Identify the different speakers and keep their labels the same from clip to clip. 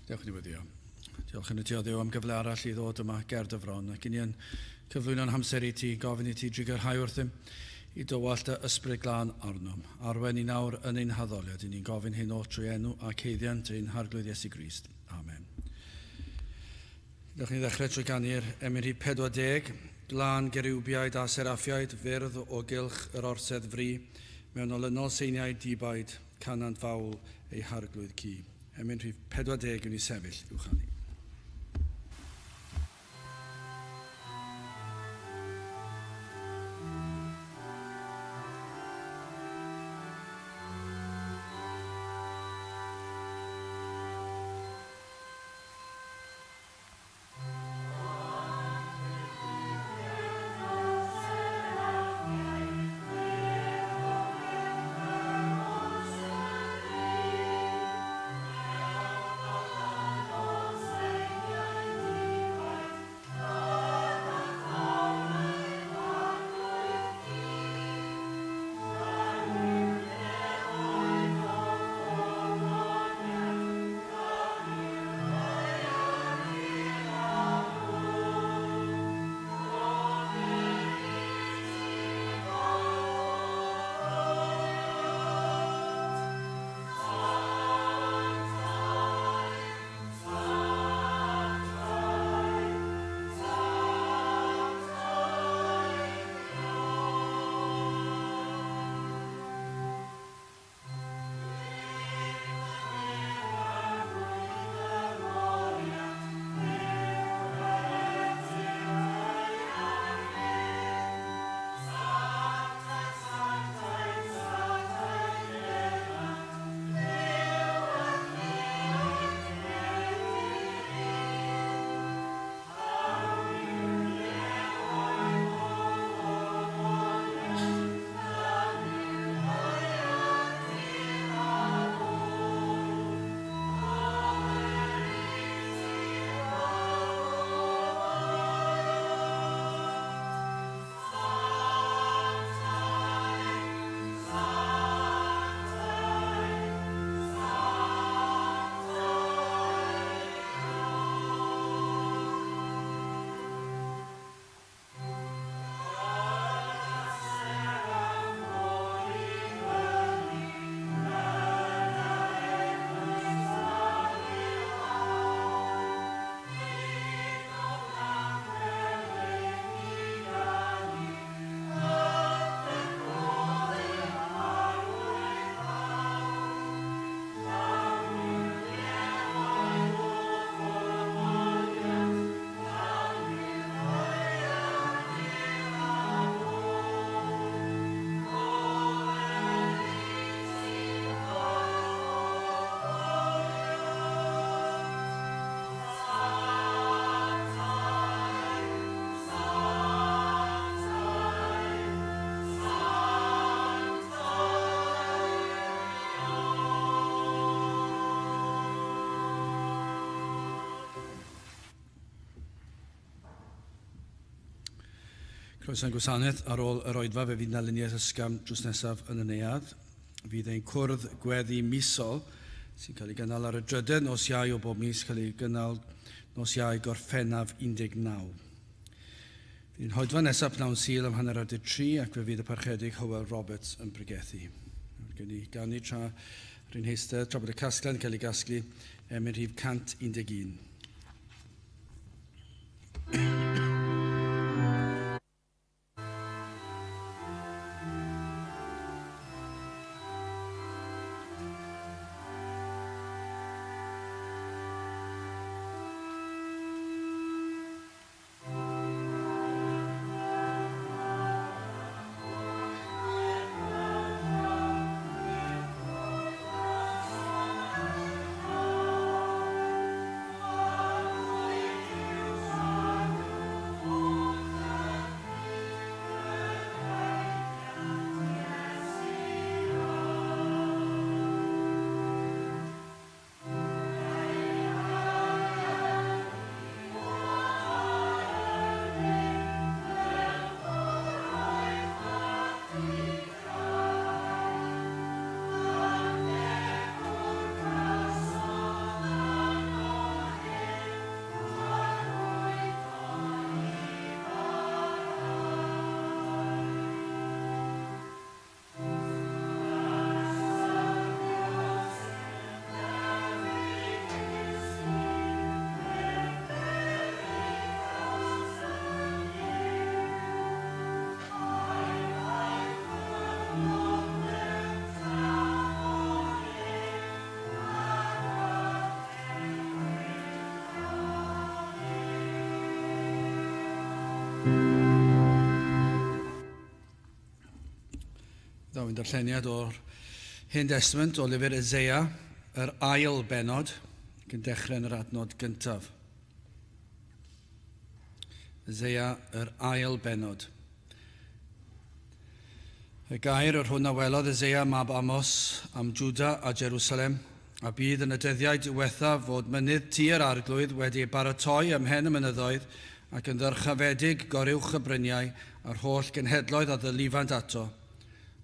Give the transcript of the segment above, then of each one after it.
Speaker 1: Dewch i ni weddio. Diolch yn y ti o Dduw am gyfle arall i ddod yma ger dy fron ac i ni yn cyflwyno'n hamser i ti, gofyn i ti drugarhau wrthym i dywallt dy ysbryd glân arnom. Arwen ni nawr yn ein haddoliad. I ni'n gofyn hyn oll trwy enw ac haeddiant ein Harglwydd Iesu Grist. Amen. Dewch ni ddechrau trwy ganu'r emyn rhif 40, Glân geriwbiaid a seraffiaid, fyrdd o gylch yr orsedd fri, mewn olynol seiniau dibaid, canant fawl eu harglwydd cu. Emyn rhif 40 yw ni sefyll i'w chanu. Croeso i'n gwasanaeth ar ôl yr oedfa fe fydd 'na luniaeth ysgafn drws nesaf yn y neuadd. Fydd ein cwrdd gweddi misol sy'n cael ei gynnal ar y drydedd nos Iau o bob mis cael ei gynnal nos Iau Gorffennaf 19. Fydd ein hoedfa nesaf pnawn Sul am hanner ar 3 ac fe fydd y Parchedig Hywel Roberts yn pregethu. Nawr gen i ganu tra rwy'n heistedd tra bod y casgliad yn cael ei gasglu emyn rhif 111. Daw ein darlleniad o'r Hen Destament o lyfr Eseia, yr ail bennod, ac yn dechrau yn yr adnod gyntaf. Eseia, yr ail bennod. Y gair yr hwn a welodd Eseia mab Amos am Juda a Jerusalem, a bydd yn y dyddiau diwethaf fod mynydd tŷ yr Arglwydd wedi ei baratoi ym mhen y mynyddoedd, ac yn ddyrchafedig goruwch y bryniau, a'r holl genhedloedd a ddylifant ato.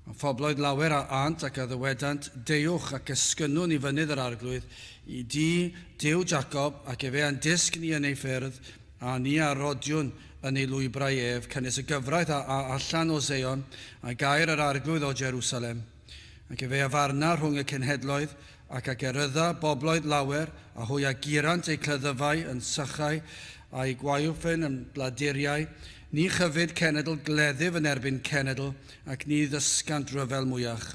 Speaker 1: A phobloedd lawer a ânt ac a ddywedant, Deuwch, ac esgynnwn i fynydd yr Arglwydd, i dŷ Duw Jacob, ac efe a'n dysg ni yn ei ffyrdd, a ni a rodiwn yn ei lwybrau ef, canys y gyfraith a a allan o Seion, a gair yr Arglwydd o Jerusalem. Ac efe a farna rhwng y cenhedloedd, ac a gerydda bobloedd lawer, a hwy a gurant eu cleddyfau yn sychau, a'u gwaywffyn yn bladuriau, ni chyfyd cenedl gleddyf yn erbyn cenedl, ac ni ddysgant ryfel mwyach.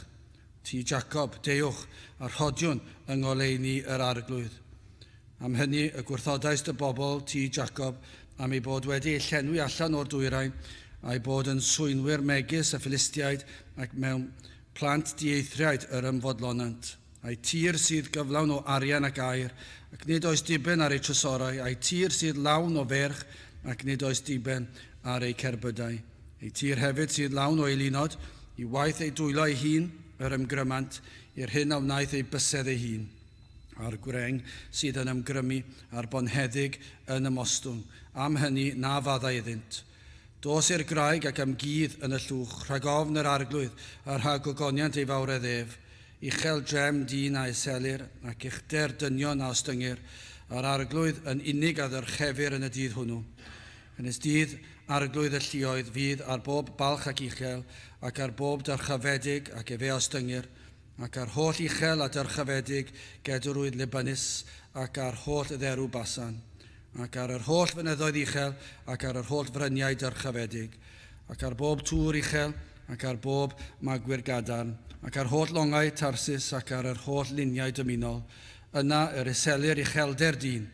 Speaker 1: Ti, Jacob, deuwch, a rhodiwn yng ngoleuni yr Arglwydd. Am hynny y gwrthodaist y bobl, ti, Jacob, am eu bod wedi eu llenwi allan o'r dwyrain, a'u bod yn swynwyr megis y Philistiaid, ac mewn plant dieithriaid yr ymfodlonant. A'u tir sydd gyflawn o arian ac aur, ac nid oes diben ar eu trysorau, a'u tir sydd lawn o feirch, ac nid oes diben ar eu cerbydau. Eu tir hefyd sydd lawn o eilunod, i waith eu dwylo eu hun yr ymgrymant, i'r hyn a wnaeth eu bysedd ei hun. A'r gwreng sydd yn ymgrymu, a'r bonheddig yn ymostwng, am hynny na faddau iddynt. Dos i'r graig ac ymgudd yn y llwch, rhag ofn yr Arglwydd, a rhag gogoniant ei fawredd ef. Uchel drefn dyn a iselir, ac uchder dynion a ostyngir, a'r Arglwydd yn unig a ddyrchefir yn y dydd hwnnw. Canys dydd Arglwydd y lluoedd fydd ar bob balch ac uchel, ac ar bob dyrchafedig, ac efe a ostyngir, ac ar holl uchel a dyrchafedig gedwrwyd Libanus, ac ar holl dderw Basan, ac ar yr holl fynyddoedd uchel, ac ar yr holl fryniau dyrchafedig, ac ar bob tŵr uchel, ac ar bob magwyr gadarn, ac ar holl longau Tarsis, ac ar yr holl luniau dymunol. Yna yr iselir uchelder dyn,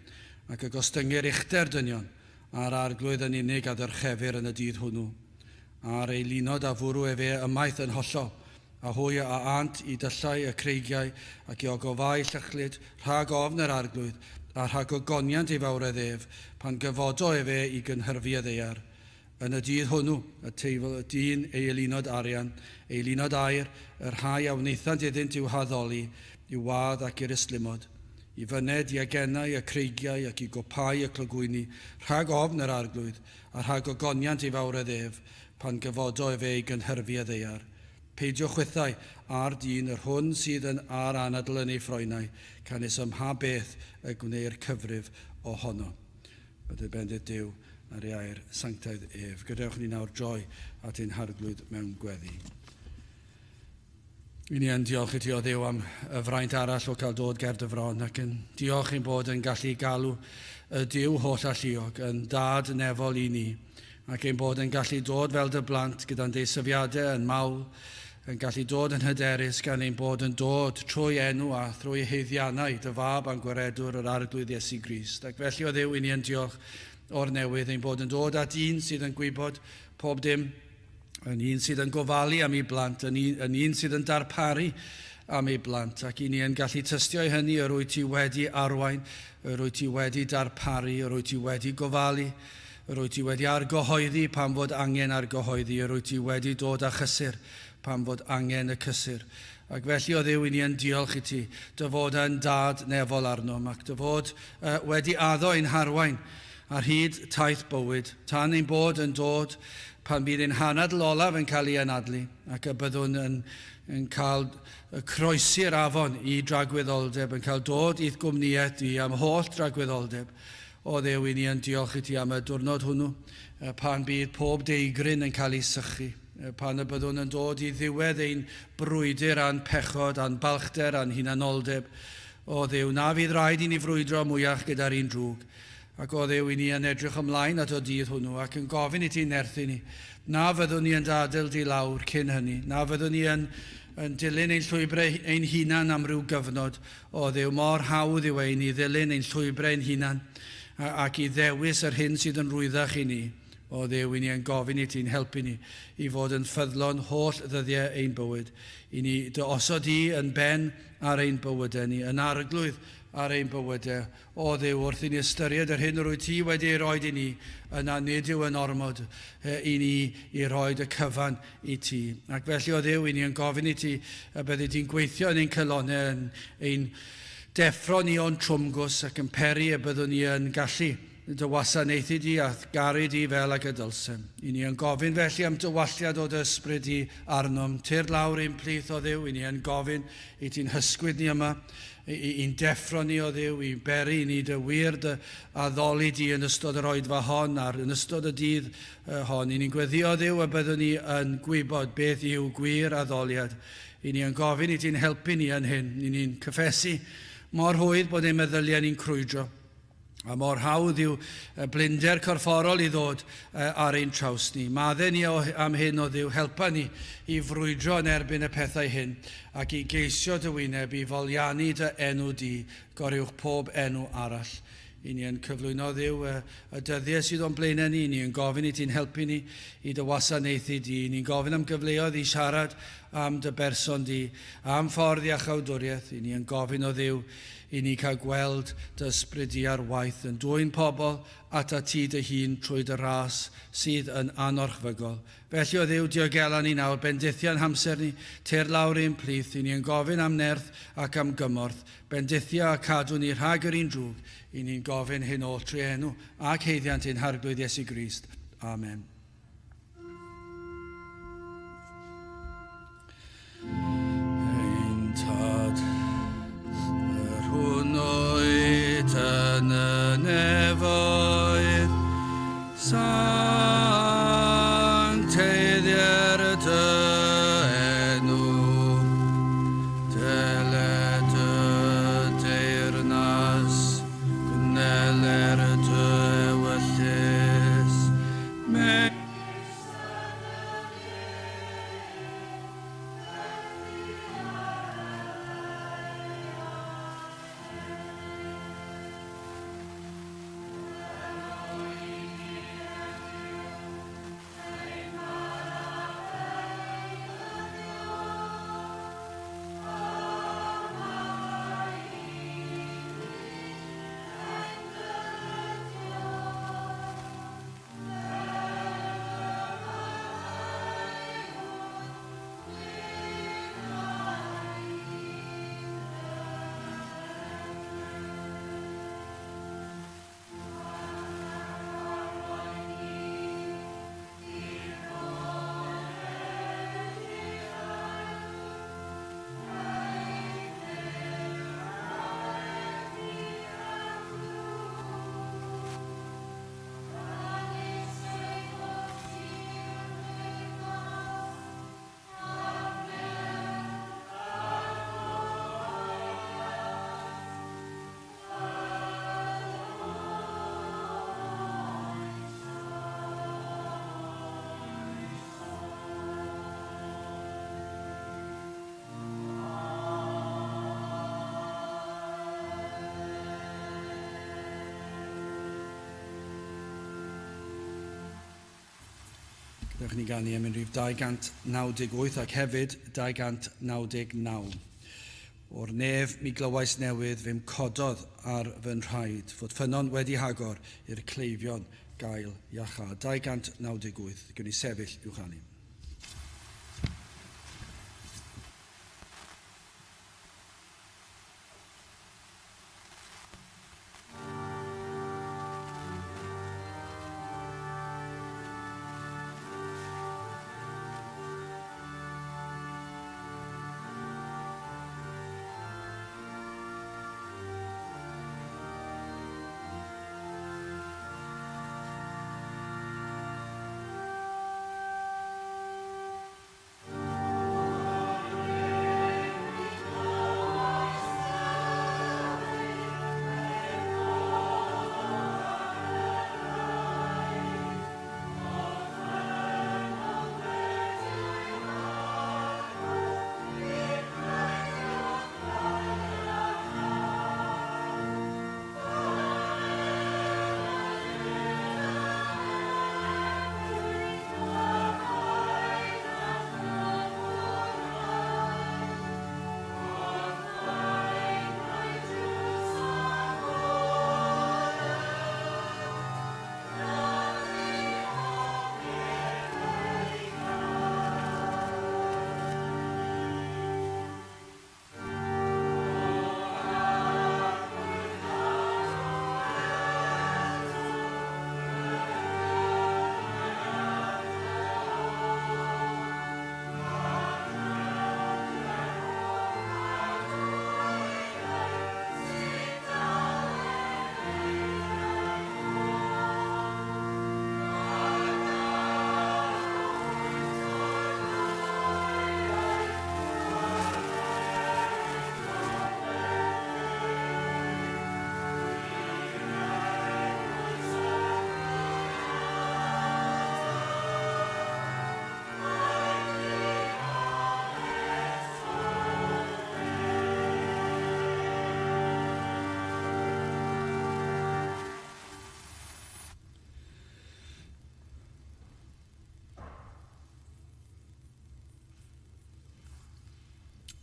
Speaker 1: ac y gostyngir uchder dynion, a'r Arglwydd yn unig a ddyrchefir yn y dydd hwnnw. A'r eilunod a fwrw efe ymaith yn hollol, A hwy a ânt i dyllau y creigiau, ac i ogofâu llychlyd, rhag ofn yr Arglwydd, a rhag gogoniant ei fawredd ef, pan gyfodo efe i gynhyrfu y ddaear. Yn y dydd hwnnw, y teifl y dyn ei eilunod arian, ei eilunod aur, y rhai a wnaethant iddynt i'w haddoli, i'w wadd ac i'r ystlumod, i fyned i agennau y creigiau ac i gopâu y clogwyni, rhag ofn yr Arglwydd, a rhag gogoniant ei fawredd ef, pan gyfodo efe i gynhyrfu y ddaear. Peidiwch chwithau â'r dyn, yr hwn sydd yn â'r anadl yn ei ffroenau, canys ym mha beth y gwneir cyfrif ohono. Bydded bendith Duw ar ei air sanctaidd ef. Gadewch ni nawr droi at ein Harglwydd mewn gweddi. I ni yn diolch i ti o Dduw am y fraint arall o cael dod ger dy fron ac yn diolch ein bod yn gallu galw y Duw holl alluog yn dad nefol i ni ac ein bod yn gallu dod fel dy blant gyda'n deisyfiadau yn mawl, yn gallu dod yn hyderus gan ein bod yn dod trwy enw a thrwy haeddiannau dy fab a'n gwaredwr yr Arglwydd Iesu Grist. Ac felly o Dduw i ni yn diolch o'r newydd ein bod yn dod at un sydd yn gwybod pob dim yn un sydd yn gofalu am ei blant, yn un, yn un sydd yn darparu am ei blant, ac i ni yn gallu tystio i hynny yr wyt ti wedi arwain, yr wyt ti wedi darparu, yr wyt ti wedi gofalu, yr wyt ti wedi argyhoeddi pan fod angen argyhoeddi, yr wyt ti wedi dod â chysur pan fod angen y cysur. Ac felly, o Dduw, i ni yn diolch i ti, dy fod yn dad nefol arnom, ac dy fod uh, wedi addo ein harwain ar hyd taith bywyd, tan ein bod yn dod pan fydd ein hanadl olaf yn cael ei anadlu, ac y byddwn yn, yn cael croesi'r afon i dragwyddoldeb, yn cael dod i'th gwmnïaeth di am holl dragwyddoldeb. O Dduw, i ni yn diolch i ti am y diwrnod hwnnw, pan bydd pob deigryn yn cael ei sychu, pan y byddwn yn dod i ddiwedd ein brwydr a'n pechod, a'n balchder a'n hunanoldeb. O Dduw, na fydd rhaid i ni frwydro mwyach gyda'r un drwg. Ac o Dduw, i ni yn edrych ymlaen at y dydd hwnnw ac yn gofyn i ti nerthu ni. Na fyddwn ni yn dy adael di lawr cyn hynny. Na fyddwn ni yn, yn dilyn ein llwybrau ein hunan am ryw gyfnod. O Dduw, mor hawdd yw e i ni ddilyn ein llwybrau ein hunan ac i ddewis yr hyn sydd yn rwyddach i ni. O Dduw, i ni yn gofyn i ti'n helpu ni i fod yn ffyddlon holl ddyddiau ein bywyd, i ni dy osod di yn ben ar ein bywydau ni, yn arglwydd ar ein bywydau. O Dduw, wrth i ni ystyried yr hyn yr wyt ti wedi ei roed i ni, yna nid yw yn ormod i ni i roed y cyfan i ti. Ac felly, o Dduw, i ni yn gofyn i ti y byddi di'n gweithio yn ein calonnau, yn ein deffro ni o'n trwmgws ac yn peri y byddwn ni yn gallu dy wasanaethu di a'th garu di fel ag y dylsem. I ni yn gofyn felly am dywalliad o dy ysbryd di arnom. Tyrd lawr ein plith, o Dduw, i ni yn gofyn i ti'n hysgwyd ni yma, i'n deffro ni, o Dduw, i beri i ni dy wir dy addoli di yn ystod yr oedfa hon a'r yn ystod y dydd hon. I ni'n gweddio, Dduw, y byddwn ni yn gwybod beth yw gwir addoliad. I ni yn gofyn i ti'n helpu ni yn hyn. I ni'n cyffesu mor rhwydd bod ein meddyliau ni'n crwydro. A mor hawdd yw blinder corfforol i ddod ar ein traws ni. Madde ni am hyn o Dduw, helpa ni i frwydro yn erbyn y pethau hyn ac i geisio dy wyneb, i foliannu dy enw di, goruwch pob enw arall. I ni yn cyflwyno Dduw y, y dyddiau sydd o'n blaenau ni, ni yn gofyn i ti'n helpu ni i dy wasanaethu di, ni'n gofyn am gyfleoedd i siarad am dy berson di, am ffordd iachawdwriaeth, i ni yn gofyn o Dduw i ni cael gweld dy ysbryd di ar waith yn dwyn pobl atat ti dy hun trwy dy ras sydd yn anorchfygol. Felly, o Dduw, diogela ni nawr, bendithia'n hamser ni, tyrd lawr i'n plith, i ni yn gofyn am nerth ac am gymorth, bendithia a cadw ni rhag yr un drwg, i ni'n gofyn hyn oll trwy enw ac haeddiant ein Harglwydd Iesu Grist. Amen. Ein Tad, yr hwn wyt yn y nefoedd, sancteiddier dy enw, deled dy deyrnas, gwneler dy ewyllys, Gadewch i ni ganu emyn rhif 298 ac hefyd 299. O'r nef mi glywais newydd fe'm cododd ar fy nhraed, fod ffynnon wedi hagor i'r cleifion gael iachâd. 298, gewn ni sefyll i'w chanu.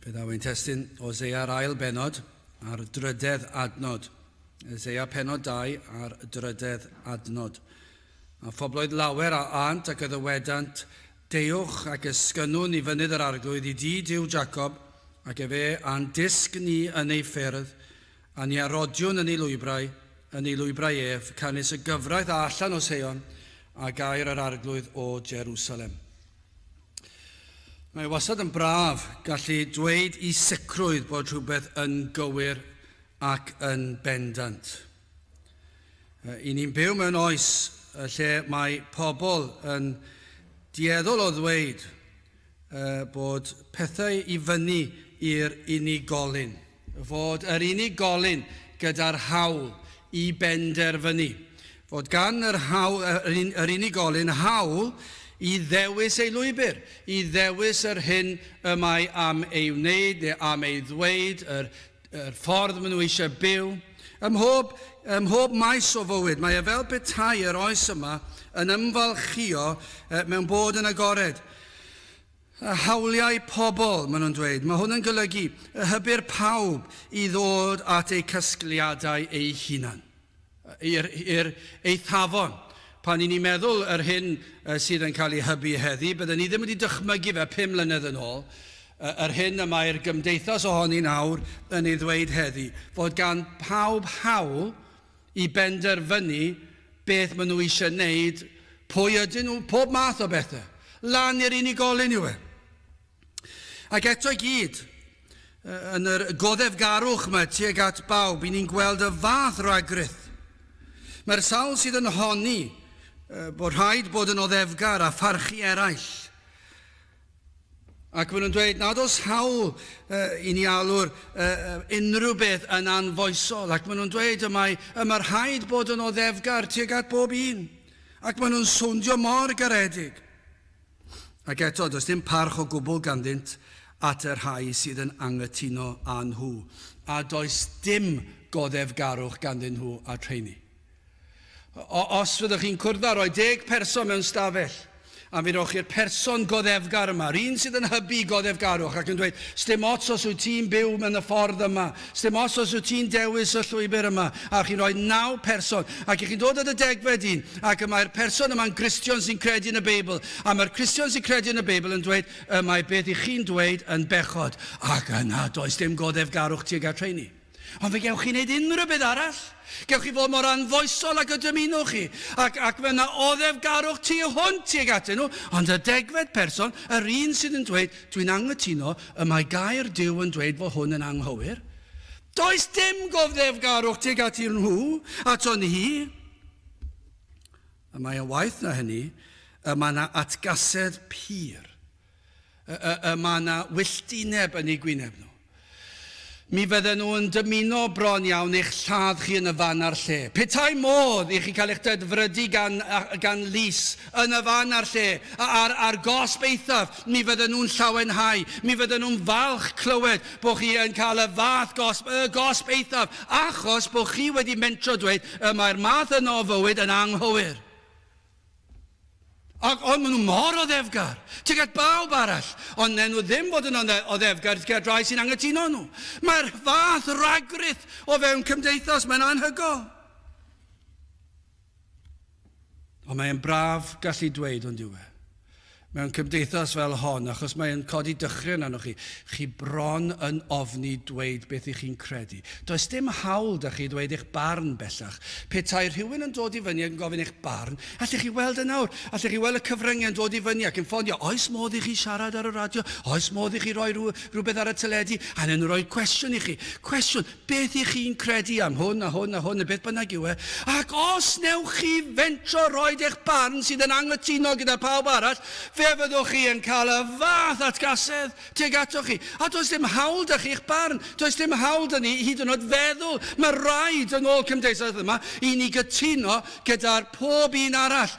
Speaker 1: Fe ddaw ein testun Hosea-r ail bennod a'r drydedd adnod. Hosea pennod 2 a'r drydedd adnod. A phobloedd lawer a ânt ac a ddywedant, Deuwch ac esgynnwn i fynydd yr Arglwydd i dŷ Duw Jacob, ac efe a'n dysg ni yn ei ffyrdd, a ni a rodiwn yn ei lwybrau, yn ei lwybrau ef, canys y gyfraith a allan o Seion, a gair yr Arglwydd o Jerusalem. Mae wastad yn braf gallu dweud i sicrwydd bod rhywbeth yn gywir ac yn bendant. I ni'n byw mewn oes lle mae pobl yn dueddol o ddweud bod pethau i fyny i'r unigolyn, fod yr unigolyn gyda'r hawl i benderfynu, fod gan yr, hawl, yr unigolyn hawl i ddewis ei lwybr, i ddewis yr hyn y mae am ei wneud neu am ei ddweud, yr, yr ffordd maen nhw eisiau byw. Ym mhob, ym mhob maes o fywyd, mae e fel petai yr oes yma yn ymfalchïo mewn bod yn agored. Hawliau pobl, maen nhw'n dweud. Mae hwn yn golygu hybu'r pawb i ddod at eu casgliadau eu hunan, i'r eithafon. Pan i ni'n meddwl yr hyn sydd yn cael ei hybu heddi, bydden ni ddim wedi dychmygu fe 5 mlynedd yn ôl, yr hyn y mae'r gymdeithas ohoni nawr yn ei ddweud heddi, fod gan pawb hawl i benderfynu beth maen nhw eisiau wneud, pwy ydyn nhw, pob math o bethau. Lan i'r unigolyn yw e. Ac eto i gyd, yn yr goddefgarwch yma tuag at bawb, i ni'n gweld y fath ragrith. Mae'r sawl sydd yn honni bod rhaid bod yn oddefgar a pharchu eraill, ac maen nhw'n dweud nad oes hawl i ni alw'r unrhyw beth yn anfoesol. Ac maen nhw'n dweud y mae, y mae rhaid bod yn oddefgar tuag at bob un. Ac maen nhw'n swndio mor garedig. Ac eto, does dim parch o gwbl ganddynt at y rhai sydd yn anghytuno â nhw. A does dim goddefgarwch ganddyn nhw at rheini. O, os fyddwch chi'n cwrdd â rhoi 10 person mewn stafell, a mi rowch chi'r person goddefgar yma, yr un sydd yn hybu goddefgarwch ac yn dweud, sdim ots os wyt ti'n byw mewn y ffordd yma, sdim ots os wyt ti'n dewis y llwybr yma, a chi'n rhoi naw person, ac i chi'n dod at y degfed un, ac y mae'r person yma'n Gristion sy'n credu yn y Beibl, a mae'r Cristion sy'n credu yn y Beibl yn dweud, y mae beth i chi'n dweud yn bechod, ac yna does dim goddefgarwch tuag at rheini. Ond fe gewch chi wneud unrhyw beth arall. Gewch chi fod mor anfoesol ag y dymunwch chi. Ac, ac fe yna oddefgarwch tu hwnt tuag atyn nhw. Ond y degfed person, yr un sydd yn dweud, dwi'n anghytuno, y mae gair Duw yn dweud fod hwn yn anghywir. Does dim goddefgarwch tuag atyn nhw, aton hi. Y mae yn waeth na hynny, y mae yna atgasedd pur. Y, y, y mae yna wylltineb yn eu gwyneb nhw. Mi fydden nhw yn dymuno bron iawn eich lladd chi yn y fan a'r lle. Petai modd i chi cael eich dedfrydu gan, gan lys yn y fan a'r lle, a'r, a'r gosb eithaf, mi fydden nhw'n llawenhau. Mi fydden nhw'n falch clywed bod chi yn cael y fath gosb, y gosb eithaf, achos bod chi wedi mentro dweud y mae'r math yno o fywyd yn anghywir. Ac ond maen nhw mor oddefgar tuag at bawb arall, ond nen nhw ddim fod yn oddefgar tuag at rai sy'n anghytuno nhw. Mae'r fath ragrith o fewn cymdeithas, mae'n anhygoel. Ond mae'n braf gallu dweud, ond yw e? Mewn cymdeithas fel hon, achos mae'n codi dychryn arnoch chi, chi bron yn ofni dweud beth i chi'n credu. Does dim hawl 'da chi ddweud eich barn bellach. Petai rhywun yn dod i fyny ac yn gofyn eich barn, allech chi weld yn awr, allech chi weld y cyfryngau yn dod i fyny ac yn ffonio, oes modd i chi siarad ar y radio? Oes modd i chi roi rhywbeth ar y teledu? A wnawn nhw roi cwestiwn i chi. Cwestiwn, beth i chi'n credu am hwn a hwn a hwn, neu beth bynnag yw e. Ac os newch chi fentro roed eich barn sydd yn anghytuno gyda pawb arall, fe fyddwch chi yn cael y fath atgasedd tuag atoch chi. A does dim hawl 'da chi i'ch barn. Does dim hawl 'da ni hyd yn oed feddwl. Mae rhaid, yn ôl cymdeithas yma, i ni gytuno gyda'r pob un arall,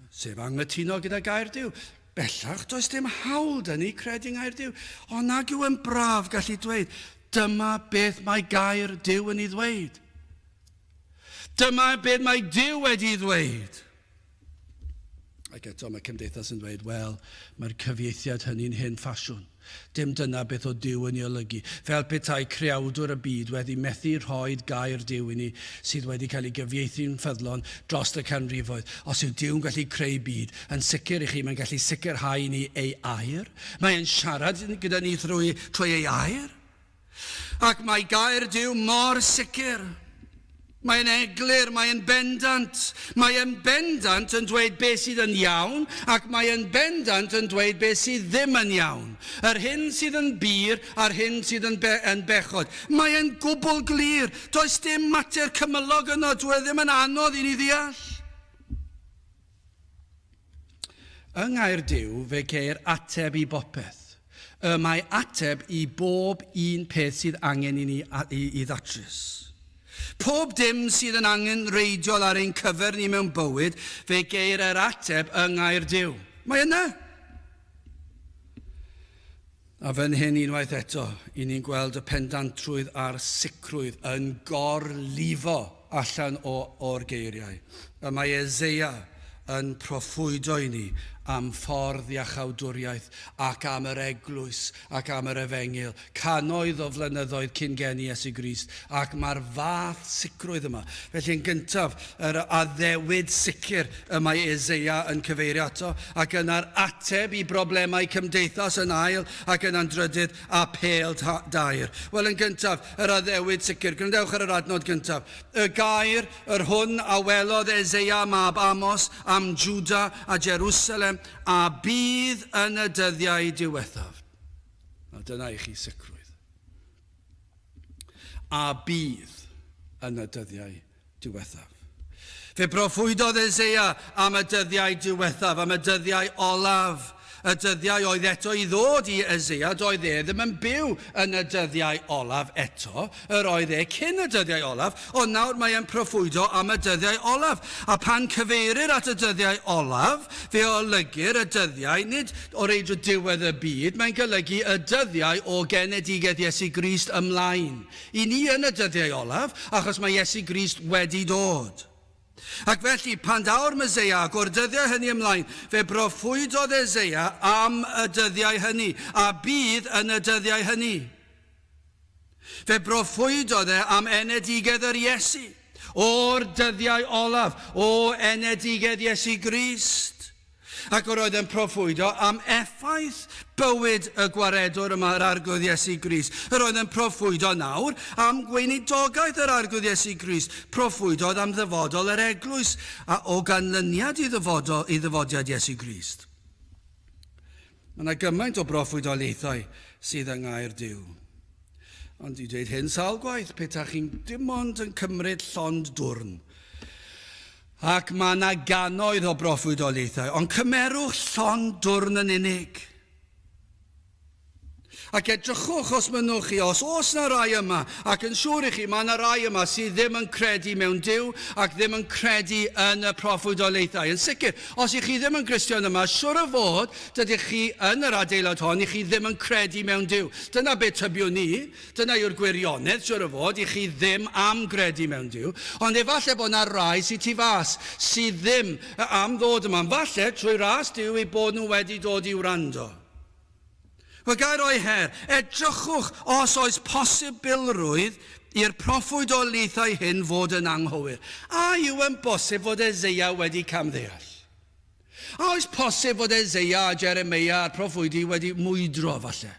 Speaker 1: sef anghytuno gyda gair Duw. Bellach, does dim hawl 'da ni credu yng ngair Duw. Ond nag yw yn braf gallu dweud, dyma beth mae gair Duw yn ei ddweud. Dyma beth mae Duw wedi ddweud. Ac eto mae cymdeithas yn dweud, wel, mae'r cyfieithiad hynny'n hen ffasiwn. Dim dyna beth o Duw yn ei olygu. Fel petai creawdwr y byd wedi methu rhoid gair Duw i ni sydd wedi cael ei gyfieithu'n ffyddlon dros y canrifoedd. Os yw Duw'n gallu creu byd, yn sicr i chi, mae'n gallu sicrhau i ni ei air. Mae e'n siarad gyda ni thrwy, trwy ei air. Ac mae gair Duw mor sicr. Mae'n eglur, mae'n bendant. Mae'n bendant yn dweud beth sydd yn iawn, ac mae'n bendant yn dweud beth sydd ddim yn iawn. Yr hyn sydd yn bur a'r hyn sydd yn, be yn bechod. Mae'n gwbl glir. Does dim mater cymylog yno, dwi e ddim yn anodd i ni ddeall. Yng Nghaer Duw fe geir ateb i bopeth. Y mae ateb i bob un peth sydd angen i ni i, i ddatrys. Pob dim sydd yn angenrheidiol ar ein cyfer ni mewn bywyd, fe geir yr ateb yng Nghaer Duw. Mae yna! A fan hyn unwaith eto, i ni'n gweld y pendantrwydd a'r sicrwydd yn gorlifo allan o, o'r geiriau. Y mae Eseia yn proffwydo i ni am ffordd iachawdwriaeth ac am yr eglwys ac am yr efengyl, cannoedd o flynyddoedd cyn geni Iesu Grist, ac mae'r fath sicrwydd yma. Felly yn gyntaf, yr addewid sicr y mae Eseia yn cyfeirio ato, ac yna'r ateb i broblemau cymdeithas yn ail, ac yna'n drydydd, apêl daer. Wel, yn gyntaf, yr addewid sicr. Gwrandewch ar yr adnod gyntaf. Y gair, yr hwn a welodd Eseia mab Amos am Jwda a Jerusalem, a bydd yn y dyddiau diwethaf. A dyna i chi sicrwydd. A bydd yn y dyddiau diwethaf. Fe broffwydodd Eseia am y dyddiau diwethaf, am y dyddiau olaf, y dyddiau oedd eto i ddod i Eseia, doedd e ddim yn byw yn y dyddiau olaf eto, yr oedd e cyn y dyddiau olaf, ond nawr mae e'n proffwydo am y dyddiau olaf. A phan cyfeirir at y dyddiau olaf, fe olygir y dyddiau, nid o reidrwydd diwedd y byd, mae'n golygu y dyddiau o genedigaeth Iesu Grist ymlaen. I ni yn y dyddiau olaf, achos mae Iesu Grist wedi dod. Ac felly, pan daw'r Meseia, ac o'r dyddiau hynny ymlaen, fe broffwydodd Eseia am y dyddiau hynny, a bydd yn y dyddiau hynny. Fe broffwydodd e am enedigedd yr Iesu, o'r dyddiau olaf, o enedigedd Iesu Grist. Ac yr oedd e'n proffwydo am effaith bywyd y gwaredwr yma, yr Arglwydd Iesu Grist. Yr oedd e'n proffwydo nawr am gweinidogaeth yr Arglwydd Iesu Grist. Proffwydodd am ddyfodol yr eglwys, a o ganlyniad i ddyfodol, i ddyfodiad Iesu Grist. Mae yna gymaint o broffwydoliaethau sydd yng Ngair Duw. Ond i dweud hyn sawl gwaith, pe ta chi'n dim ond yn cymryd llond dwrn, ac mae yna gannoedd o broffwydoliaethau, ond cymerwch llond dwrn yn unig. Ac edrychwch os mynnwch chi, os oes 'na rai yma, ac yn siŵr i chi, mae 'na rai yma sydd ddim yn credu mewn Duw ac ddim yn credu yn y proffwydoliaethau. Yn sicr, os y'ch chi ddim yn Gristion yma, siŵr o fod, dydych chi yn yr adeilad hon, y'ch chi ddim yn credu mewn Duw. Dyna be tybiwn ni. Dyna yw'r gwirionedd, siŵr o fod, y'ch chi ddim am gredu mewn Duw. Ond efallai bod 'na rai sydd tu fas, sydd ddim am ddod yma. Falle, trwy ras Duw, eu bod nhw wedi dod i wrando. Wel, ga i roi her? Edrychwch os oes posibilrwydd i'r proffwydoliaethau hyn fod yn anghywir. A yw e'n bosib fod Eseia wedi camddeall? A oes posib fod Eseia a Jeremeia a'r proffwydi wedi mwydro, falle?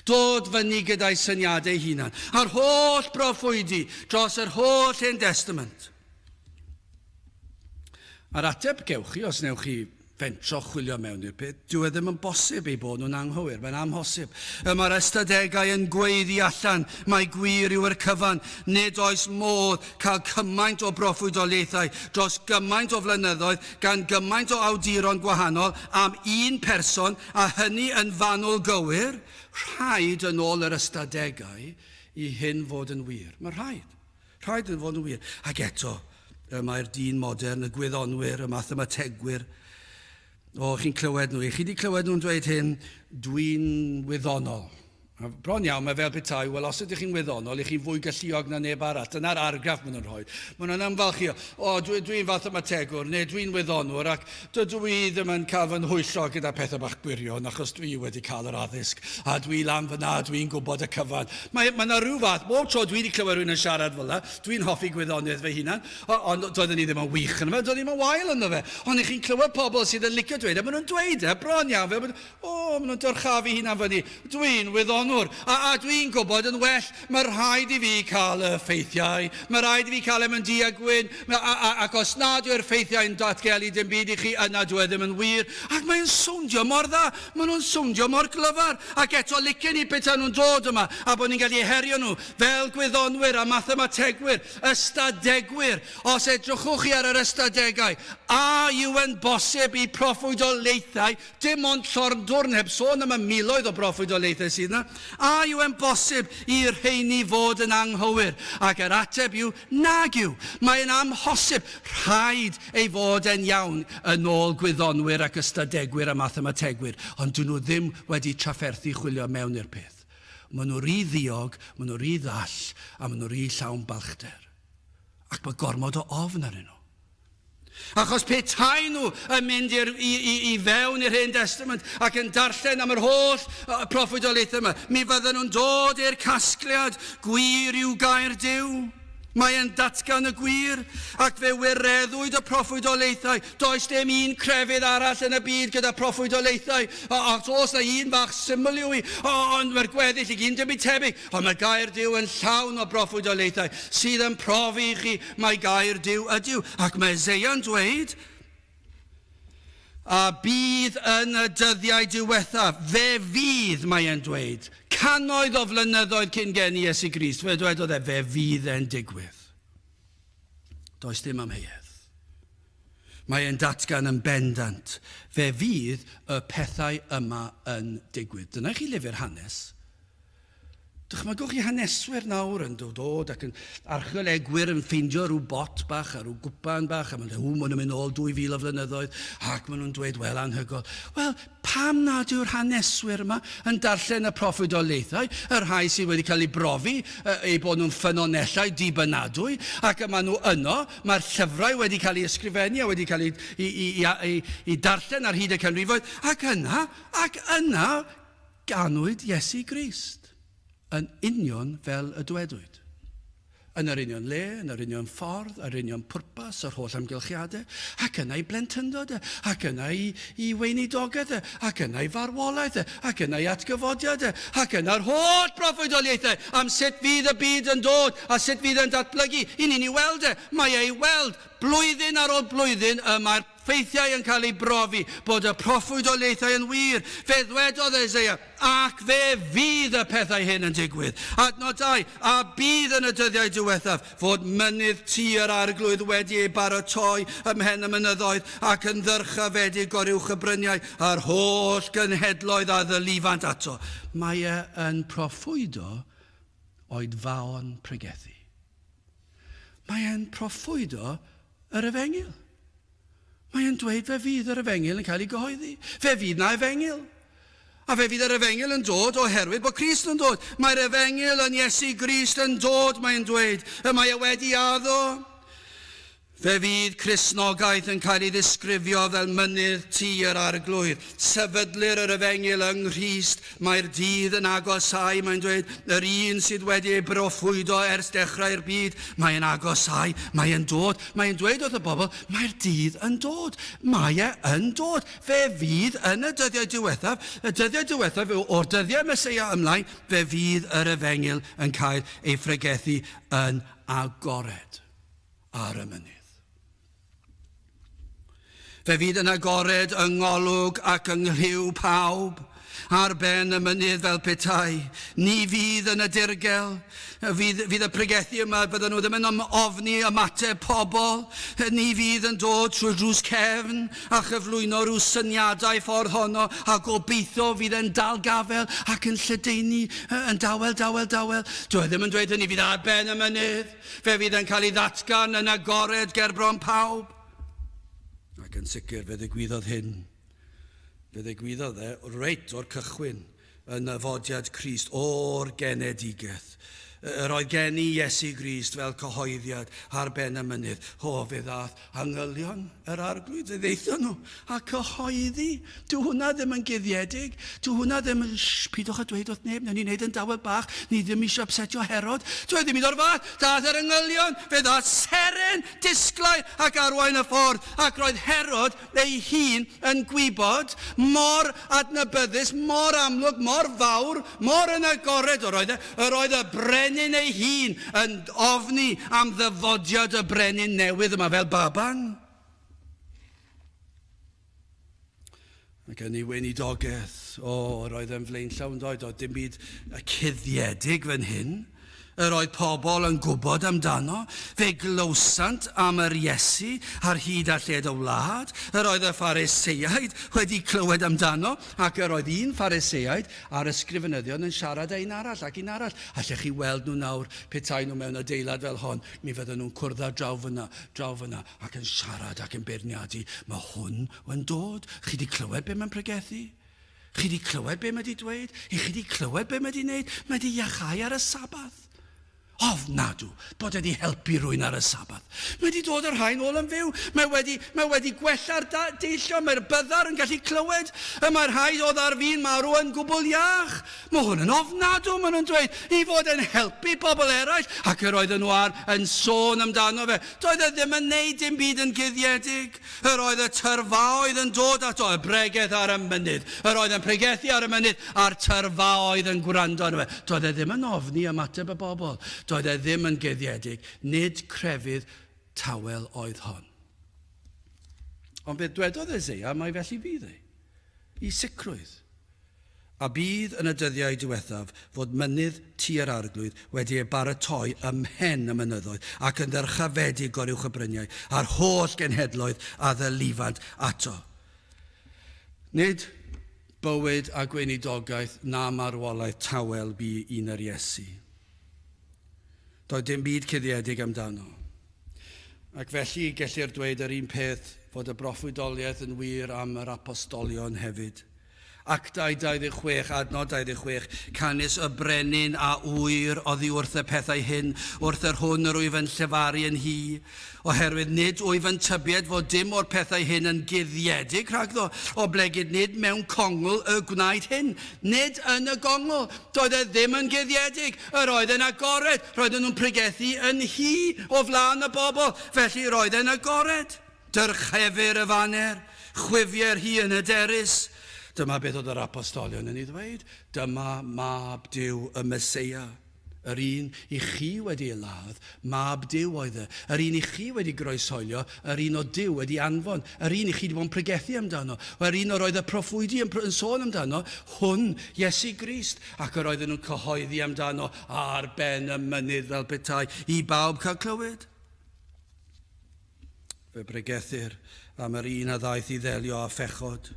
Speaker 1: Dod fyny gyda'i syniadau eu hunan, a'r holl broffwydi dros yr holl Hen Destament. A'r ateb gewch chi, os newch chi fentro chwilio mewn i'r peth, dyw e ddim yn bosib eu bod nhw'n anghywir, mae'n amhosib. Y mae'r ystadegau yn gweiddi allan mai gwir yw'r cyfan, nid oes modd cael cymaint o broffwydoliaethau dros gymaint o flynyddoedd gan gymaint o awduron gwahanol am un person a hynny yn fanwl gywir, rhaid yn ôl yr ystadegau i hyn fod yn wir. Mae rhaid. Rhaid iddo fod yn wir. Ac eto, y mae'r dyn modern, y gwyddonwyr, y mathemategwyr, o, chi'n clywed nhw, chi wedi clywed nhw'n dweud hyn, dwi'n wyddonol. A bron iawn, mae fel petai, wel, os ydych chi'n wyddonol, ych chi'n fwy galluog na neb arall. Dyna'r argraff maen nhw'n rhoi. Maen nhw'n ymfalchio, o, dwi'n dwi fathemategwr, neu dwi'n wyddonwr, ac dydw i ddim yn cael fy nhwyllo gyda pethau bach gwirion, achos dwi wedi cael yr addysg, a dwi lan fyna, dwi'n gwybod y cyfan. Mae, mae yna rhyw fath, bob tro dwi wedi clywed rhywun yn siarad fel yna, dwi'n hoffi gwyddoniaeth fy hunan, ond doeddwn i ddim yn wych yno fe, doeddwn i ddim yn wael yno fe. Ond i chi'n clywed pobl sydd yn licio dweud, a maen nhw'n dweud e, bron iawn, fel bod, O, maen nhw'n dyrchafu hunan fyny. Dwi'n wyddonwr, a, a dwi'n gwybod yn well, mae rhaid i fi cael y ffeithiau, mae rhaid i fi cael em yn du a gwyn, a, a, ac os nad yw'r ffeithiau'n datgelu dim byd i chi, yna dyw e ddim yn wir. Ac mae'n sowndio mor dda, maen nhw'n sowndio mor glyfar, ac eto licen i petai nhw'n dod yma, a bod ni'n gallu herio nhw fel gwyddonwyr a mathemategwyr, ystadegwyr. Os edrychwch chi ar yr ystadegau, a yw e'n bosib i proffwydoliaethau Dim ond llorndwrn, heb sôn am y miloedd o broffwydoliaethau sydd 'na. A yw e'n bosib i'r rheini fod yn anghywir? Ac yr ateb yw, nag yw. Mae'n amhosib. Rhaid ei fod e'n iawn, yn ôl gwyddonwyr ac ystadegwyr a mathemategwyr, ond dyn nhw ddim wedi trafferthu chwilio mewn i'r peth. Maen nhw rhy ddiog, maen nhw rhy ddall, a maen nhw rhy llawn balchder. Ac mae gormod o ofn arnyn nhw. Achos pe tai nhw yn mynd i'r, i, i, i fewn i'r Hen Testament ac yn darllen am yr holl proffwydoliaethau yma, mi fydden nhw'n dod i'r casgliad gwir yw gair Duw. Mae e'n datgan y gwir, ac fe wireddwyd y proffwydoliaethau. Does dim un crefydd arall yn y byd gyda proffwydoliaethau. Os oes na un fach syml yw i, ond mae'r gweddill i gyd yn dim byd tebyg. Ond mae gair Duw yn llawn o broffwydoliaethau sydd yn profi i chi mai gair Duw ydyw. Ac mae Eseia'n dweud, A bydd yn y dyddiau diwethaf, fe fydd, mae e'n dweud, cannoedd o flynyddoedd cyn geni Iesu Grist, fe dwedodd e, fe fydd e'n digwydd. Does dim amheuaeth. Mae e'n datgan yn bendant, fe fydd y pethau yma yn digwydd. Dyna i chi lyfr hanes. Dychmygwch chi haneswyr nawr yn dod ac yn archeolegwyr yn ffeindio rhyw bot bach a rhyw gwpan bach a maen nhw'n dweud, maen nhw'n mynd ôl 2000 o flynyddoedd ac maen nhw'n dweud, wel, anhygoel. Wel, pam nad yw'r haneswyr yma yn darllen y proffwydoliaethau, y rhai sydd wedi cael eu brofi eu bod nhw'n ffynonellau dibynadwy, ac y maen nhw yno, mae'r llyfrau wedi cael eu ysgrifennu a wedi cael eu, i, i, i, i, i darllen ar hyd y canrifoedd, ac yna, ac yna, Ganwyd Iesu Grist yn union fel y dywedwyd. Yn yr union le, yn yr union ffordd, yr union pwrpas, yr holl amgylchiadau, ac yna ei blentyndod e, ac yna ei, ei weinidogaeth e, ac yna ei farwolaeth e, ac yna ei atgyfodiad e, ac yna'r holl broffwydoliaethau am sut fydd y byd yn dod a sut fydd e'n datblygu. I ni'n ei weld e, mae ei weld blwyddyn ar ôl blwyddyn y mae'r Ffeithiau yn cael ei brofi bod y proffwydoliaethau yn wir. Fe ddwedodd Eseia, Ac fe fydd y pethau hyn yn digwydd. Adnod 2, A bydd yn y dyddiau diwethaf fod mynydd tŷ yr Arglwydd wedi ei baratoi ym mhen y mynyddoedd, ac yn ddyrchafedig goruwch y bryniau, a'r holl genhedloedd a ddylifant ato. Mae e yn proffwydo oedfaon pregethu. Mae e'n proffwydo yr efengyl. Mae e'n dweud fe fydd yr efengyl yn cael ei gyhoeddi. Fe fydd na efengyl. A fe fydd yr efengyl yn dod oherwydd bod Crist yn dod. Mae'r efengyl yn Iesu Grist yn dod, mae'n dweud. Y mae e wedi addo. Fe fydd Cristnogaeth yn cael ei ddisgrifio fel mynydd tŷ yr Arglwydd. Sefydlir yr efengyl yng Nghrist. Mae'r dydd yn agosáu, mae'n dweud, yr un sydd wedi ei broffwydo ers dechrau'r byd. Mae'n agosáu, mae'n dod. Mae'n dweud wrth y bobl, mae'r dydd yn dod. Mae e yn dod. Fe fydd yn y dyddiau diwethaf, y dyddiau diwethaf yw o'r dyddiau Meseia ymlaen, fe fydd yr efengyl yn cael ei phregethu yn agored. ar y mynydd. Fe fydd yn agored yng ngolwg ac yng nghlyw pawb ar ben y mynydd fel petai. Ni fydd yn y dirgel. Fydd, fydd y pregethu yma, bydden nhw ddim yn ofni ymateb pobl. Ni fydd yn dod trwy drws cefn a chyflwyno rhyw syniadau ffordd honno a gobeithio fydd e'n dal gafel ac yn lledaenu yn dawel, dawel, dawel. Dyw e ddim yn dweud hynny, fydd ar ben y mynydd. Fe fydd yn cael ei ddatgan yn agored gerbron pawb. Ac yn sicr fe ddigwyddodd hyn. Fe ddigwyddodd e reit o'r cychwyn. yn nyfodiad Crist o'r genedigaeth. Yr oedd geni Iesu Grist fel cyhoeddiad ar ben y mynydd. O, fe ddaeth angylion yr arglwydd, fe ddeithon nhw a cyhoeddi. Dyw hwnna ddim yn guddiedig. Dyw hwnna ddim yn... Shh, pidwch â dweud wrth neb, newn ni wneud yn dawel bach, ni ddim eisiau upsetio Herod. Dyw e ddim un o'r fath. Daeth yr angylion, fe ddaeth seren disglair ac arwain y ffordd, ac roedd Herod ei hun yn gwybod mor adnabyddus, mor amlwg, mor fawr, mor yn agored yr oedd e. Yr oedd y brenin ei hun yn ofni am ddyfodiad y brenin newydd yma fel baban. Ac yn ei weinidogaeth, o, yr oedd yn flaenllaw yn doedd, doedd dim byd cuddiedig fan hyn. Yr oedd pobl yn gwybod amdano. Fe glywsant am yr Iesu ar hyd a lled y wlad. Yr oedd y Phariseaid wedi clywed amdano, ac yr oedd un Phariseaid a'r ysgrifenyddion yn siarad â un arall ac un arall. Allech chi weld nhw nawr, petai nhw mewn adeilad fel hon, mi fydden nhw'n cwrdd â draw fyna, draw fyna, ac yn siarad ac yn beirniadu. Mae hwn yn dod. Chi 'di clywed be mae'n pregethu? Chi 'di clywed be mae 'di dweud? I chi 'di clywed be mae 'di wneud? Mae 'di iachau ar y Sabath. Ofnadw bod e 'di helpu rhywun ar y Sabath. Mae 'di dod â'r rhai nôl yn fyw. Mae wedi, mae wedi gwella'r deillio. Mae'r byddar yn gallu clywed. Y mae'r rhai oedd ar fin marw yn gwbl iach. Mae hwn yn ofnadw, maen nhw'n dweud, i fod yn helpu pobl eraill. Ac yr oedden nhw ar yn sôn amdano fe. Doedd e ddim yn neud dim byd yn guddiedig. Yr oedd y tyrfaoedd yn dod ato, y bregeth ar y mynydd. Yr oedd yn pregethu ar y mynydd, a'r tyrfaoedd yn gwrando arno fe. Doedd e ddim yn ofni ymateb y bobl. Doedd e ddim yn guddiedig. Nid crefydd tawel oedd hon. Ond beth dwedodd Eseia, mai felly fydd e. I sicrwydd. A bydd yn y dyddiau diwethaf fod mynydd tŷ yr Arglwydd wedi ei baratoi ym mhen y mynyddoedd, ac yn ddyrchafedig goruwch y bryniau, a'r holl genhedloedd a ddylifant ato. Nid bywyd a gweinidogaeth na marwolaeth tawel bu un yr Iesu. Doedd dim byd cuddiedig amdano. Ac felly gellir dweud yr un peth fod y broffwydoliaeth yn wir am yr apostolion hefyd. Actau 26, adnod 26, Canys y brenin a ŵyr oddi wrth y pethau hyn, wrth yr hwn yr wyf yn llefaru yn hi, oherwydd nid wyf yn tybied fod dim o'r pethau hyn yn guddiedig rhagddo, oblegid nid mewn congl y gwnaed hyn. Nid yn y gongl. Doedd e ddim yn guddiedig. Yr oedd e'n agored. Roedden nhw'n pregethu yn hi o flaen y bobl, felly roedd e'n agored. Dyrchefir y faner, chwifier hi yn hyderus. Dyma beth oedd yr apostolion yn ei ddweud, Dyma Mab Duw, y Meseia. Yr un i chi wedi ei ladd, Mab Duw oedd e. Yr un i chi wedi groeshoelio, yr un o Duw wedi anfon. Yr un i chi wedi bod yn pregethu amdano. Yr un yr oedd y proffwydi yn, yn sôn amdano, hwn, Iesu Grist. Ac yr oedden nhw'n cyhoeddi amdano ar ben y mynydd fel petai i bawb cael clywed. Fe bregethir am yr un a ddaeth i ddelio â phechod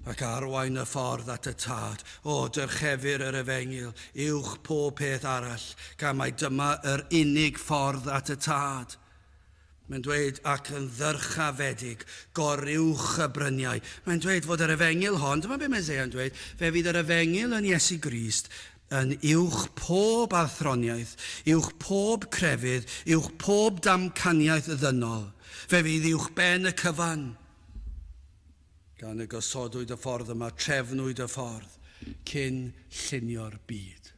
Speaker 1: ac arwain y ffordd at y Tad. O, dyrchefir yr efengyl uwch pob peth arall, gan mai dyma yr unig ffordd at y Tad. Mae'n dweud, ac yn ddyrchafedig, goruwch y bryniau. Mae'n dweud fod yr efengyl hon, dyma beth mae Eseia'n dweud, fe fydd yr efengyl yn Iesu Grist Yn uwch pob athroniaeth, uwch pob crefydd, uwch pob damcaniaeth ddynol. Fe fydd uwch ben y cyfan. Gan y gosodwyd y ffordd yma, trefnwyd y ffordd cyn llunio'r byd.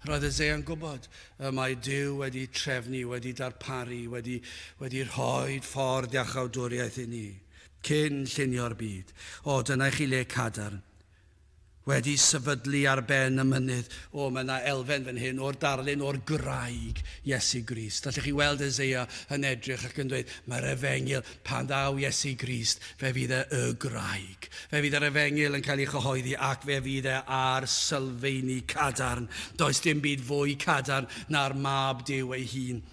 Speaker 1: Roedd Eseia'n gwybod y mae Duw wedi trefnu, wedi darparu, wedi, wedi rhoi ffordd iachawdwriaeth i ni cyn llunio'r byd. O, dyna i chi le cadarn. Wedi sefydlu ar ben y mynydd. O, mae yna elfen fan hyn o'r darlun o'r graig, Iesu Grist. Allwch chi weld Eseia yn edrych ac yn dweud, mae'r efengyl, pan ddaw Iesu Grist, fe fydd e y graig. Fe fydd yr efengyl yn cael ei chyhoeddi ac fe fydd e ar sylfeini cadarn. Does dim byd fwy cadarn na'r Mab Duw ei hun.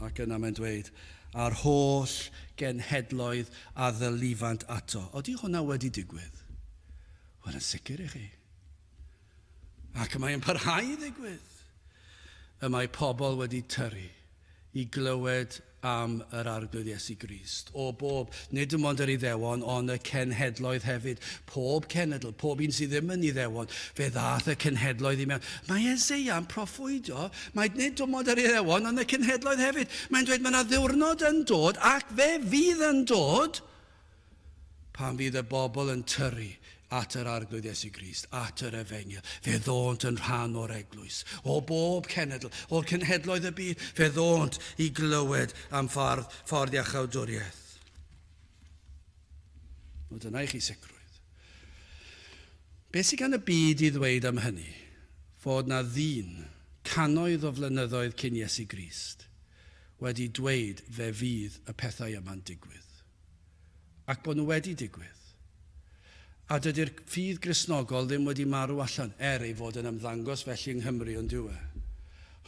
Speaker 1: Ac yna mae'n dweud, a'r holl genhedloedd a ddylifant ato. Odi hwnna wedi digwydd? Wel, yn sicr i chi. Ac mae yn parhau i ddigwydd. Y mae pobl wedi tyrru i glywed am yr Arglwydd Iesu Grist. O bob, nid dim ond yr Iddewon, ond y cenhedloedd hefyd. Pob cenedl, pob un sydd ddim yn Iddewon, fe ddaeth y cenhedloedd i mewn. Mae Eseia yn proffwydo, mae nid dim ond yr Iddewon, ond y cenhedloedd hefyd. Mae'n dweud mae yna ddiwrnod yn dod, ac fe fydd yn dod, Pan fydd y bobl yn tyrru at yr Arglwydd Iesu Grist, at yr Efengyl, fe ddônt yn rhan o'r eglwys. O bob cenedl, o'r cenhedloedd y byd, fe ddônt i glywed am ffordd, ffordd iachawdwriaeth. O, dyna i chi sicrwydd. Beth sydd gan y byd i ddweud am hynny? Fod na ddyn, cannoedd o flynyddoedd cyn Iesu Grist, wedi dweud fe fydd y pethau yma'n digwydd. Ac bod nhw wedi digwydd. A dydy'r ffydd Gristnogol ddim wedi marw allan, er ei fod yn ymddangos felly yng Nghymru ond dyw e.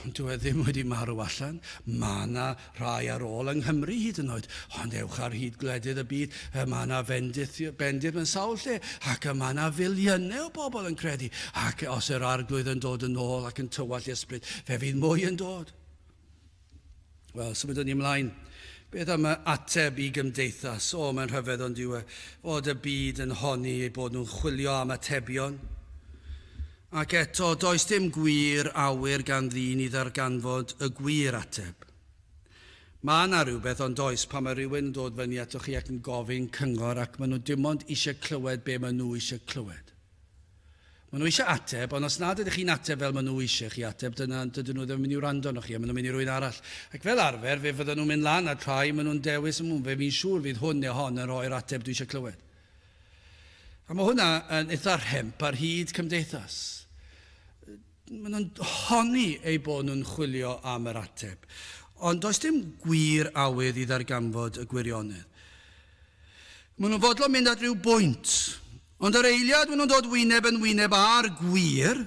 Speaker 1: Ond dyw e ddim wedi marw allan. Mae yna rhai ar ôl yng Nghymru hyd yn oed. Ond ewch ar hyd gwledydd y byd, y mae yna fendith, bendith mewn sawl lle, ac y mae yna filiynau o bobl yn credu. Ac os yr Arglwydd yn dod yn ôl ac yn tywallt ysbryd, fe fydd mwy yn dod. Wel, symudwn ni ymlaen. Beth am y ateb i gymdeithas? O, mae'n rhyfedd ond yw e fod y byd yn honni eu bod nhw'n chwilio am atebion. Ac eto, does dim gwir awyr gan ddyn i ddarganfod y gwir ateb. Mae yna rhywbeth ond does pan mae rhywun yn dod fyny atoch chi ac yn gofyn cyngor ac maen nhw dim ond eisiau clywed be maen nhw eisiau clywed. Maen nhw eisiau ateb, ond os nad ydych chi'n ateb fel maen nhw eisiau chi ateb, dyna, dydyn nhw ddim yn mynd i wrando arnoch chi, a maen nhw'n mynd i rywun arall. Ac fel arfer, fe fydden nhw'n mynd lan at rhai, maen nhw'n dewis, mm, fe fi'n siŵr fydd hwn neu hon yn rhoi'r ateb dwi eisiau clywed. A mae hwnna yn eitha rhemp ar hyd cymdeithas. Maen nhw'n honni eu bod nhw'n chwilio am yr ateb. Ond does dim gwir awydd i ddarganfod y gwirionedd. Maen nhw'n fodlon mynd at ryw bwynt, ond yr eiliad maen nhw'n dod wyneb yn wyneb â'r gwir,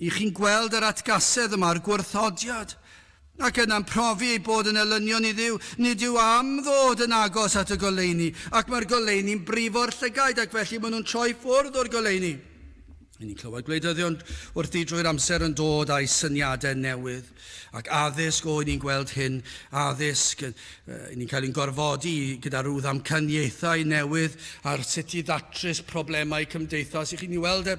Speaker 1: i chi'n gweld yr atgasedd yma, yr gwrthodiad, ac yna'n profi eu bod yn elynion i Dduw. Nid yw am ddod yn agos at y goleuni, ac mae'r goleuni'n brifo'r llygaid, ac felly maen nhw'n troi ffwrdd o'r goleuni. Ry'n ni'n clywed gwleidyddion wrthi drwy'r amser yn dod â'u syniadau newydd, ac addysg, o, ni'n gweld hyn, addysg, ni'n cael ein gorfodi gyda rhyw ddamcaniaethau newydd ar sut i ddatrys problemau cymdeithas. I chi'n weld e,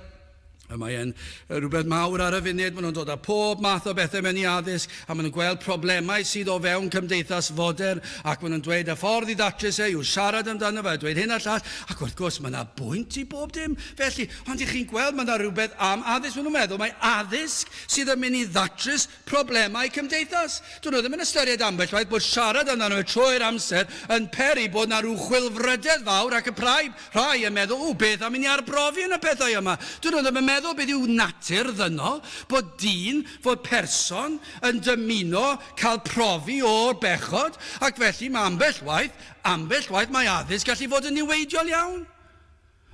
Speaker 1: A mae e'n rhywbeth mawr ar y funud, maen nhw'n dod â pob math o bethau mewn i addysg, a maen nhw'n gweld problemau sydd o fewn cymdeithas fodern, ac maen nhw'n dweud y ffordd i ddatrys e yw siarad amdano fe, a dweud hyn a'r llall, ac wrth gwrs mae yna bwynt i bob dim felly, ond i chi'n gweld mae yna rhywbeth am addysg, maen nhw'n meddwl mai addysg sydd yn mynd i ddatrys problemau cymdeithas. Dyn nhw ddim yn ystyried ambell waith bod siarad amdano fe trwy'r amser yn peri bod yna rhyw chwilfrydedd fawr ac y prau, rhai yn meddwl, ww, beth am i ni arbrofi yn y pethau yma? Dyn nhw ddim yn meddwl beth yw natur ddynol, bod dyn, fod person yn dymuno cael profi o'r bechod, ac felly mae ambell waith, ambell waith mae addysg gallu fod yn niweidiol iawn.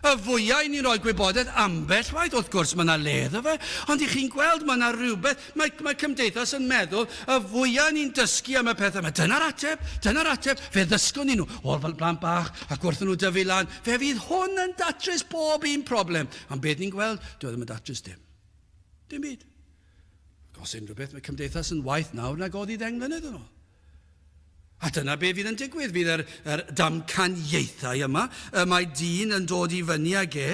Speaker 1: Y fwya i ni'n rhoi gwybodaeth ambell waith, wrth gwrs mae yna le iddo fe, ond i chi'n gweld mae yna rhywbeth, mae, mae cymdeithas yn meddwl, y fwya ni'n dysgu am y pethau yma, dyna'r ateb, dyna'r ateb, fe ddysgwn ni nhw, o'r fel blant bach ac wrth nhw dyfu lan, fe fydd hwn yn datrys bob un problem. Ond beth ni'n gweld, dyw e ddim yn datrys dim. Dim byd. Ac os unrhyw beth, mae cymdeithas yn waeth nawr nag oedd i ddeng mlynedd yn ôl. A dyna be fydd yn digwydd, fydd yr, yr damcaniaethau yma, y mae dyn yn dod i fyny ag e,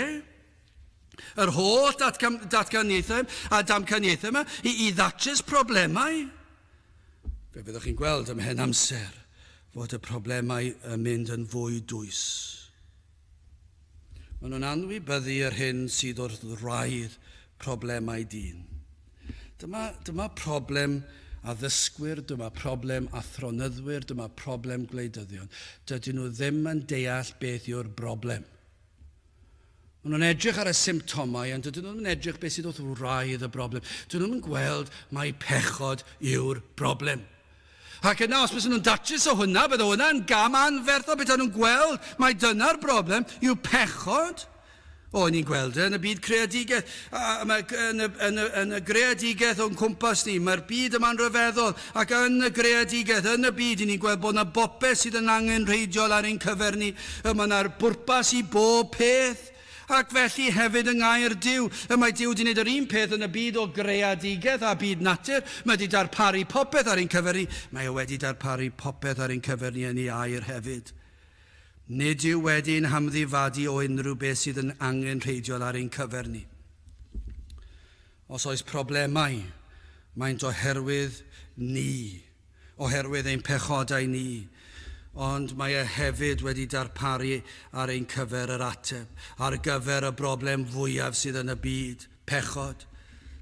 Speaker 1: yr holl datgan, datganiaethau a damcaniaethau yma, i, i ddatrys problemau. Fe fyddwch chi'n gweld ymhen amser fod y problemau yn mynd yn fwy dwys. Maen nhw'n anwybyddu yr hyn sydd wrth wraidd problemau dyn. Dyma, dyma problem addysgwyr, dyma problem athronyddwyr, dyma problem gwleidyddion. Dydyn nhw ddim yn deall beth yw'r broblem. Maen nhw'n edrych ar y symptomau, ond dydyn nhw ddim yn edrych beth sydd wrth wraidd y broblem. Dydyn nhw'n gweld mai pechod yw'r broblem. Ac yna, os bysen nhw'n datrys o hwnna, bydde hwnna'n gam anferthol, betaen nhw'n gweld mai dyna'r broblem, yw pechod. O, ni'n gweld e yn y byd creadigaeth, a, mae, yn, y, yn, y, yn y greadigaeth o'n cwmpas ni, mae'r byd yma'n rhyfeddol, ac yn y greadigaeth, yn y byd, ni'n gweld bod yna bopeth sydd yn angenrheidiol ar ein cyfer ni, y mae yna'r bwrpas i bob peth. Ac felly hefyd yng ngair Duw. Y mae Duw wedi gwneud yr un peth yn y byd o greadigaeth a byd natur. Mae wedi darparu popeth ar ein cyfer ni. Mae e wedi darparu popeth ar ein cyfer ni yn ei air hefyd. Nid yw wedi ein hamddifadu o unrhyw beth sydd yn angenrheidiol ar ein cyfer ni. Os oes problemau, maent oherwydd ni, oherwydd ein pechodau ni, ond mae e hefyd wedi darparu ar ein cyfer yr ateb, ar gyfer y broblem fwyaf sydd yn y byd, pechod.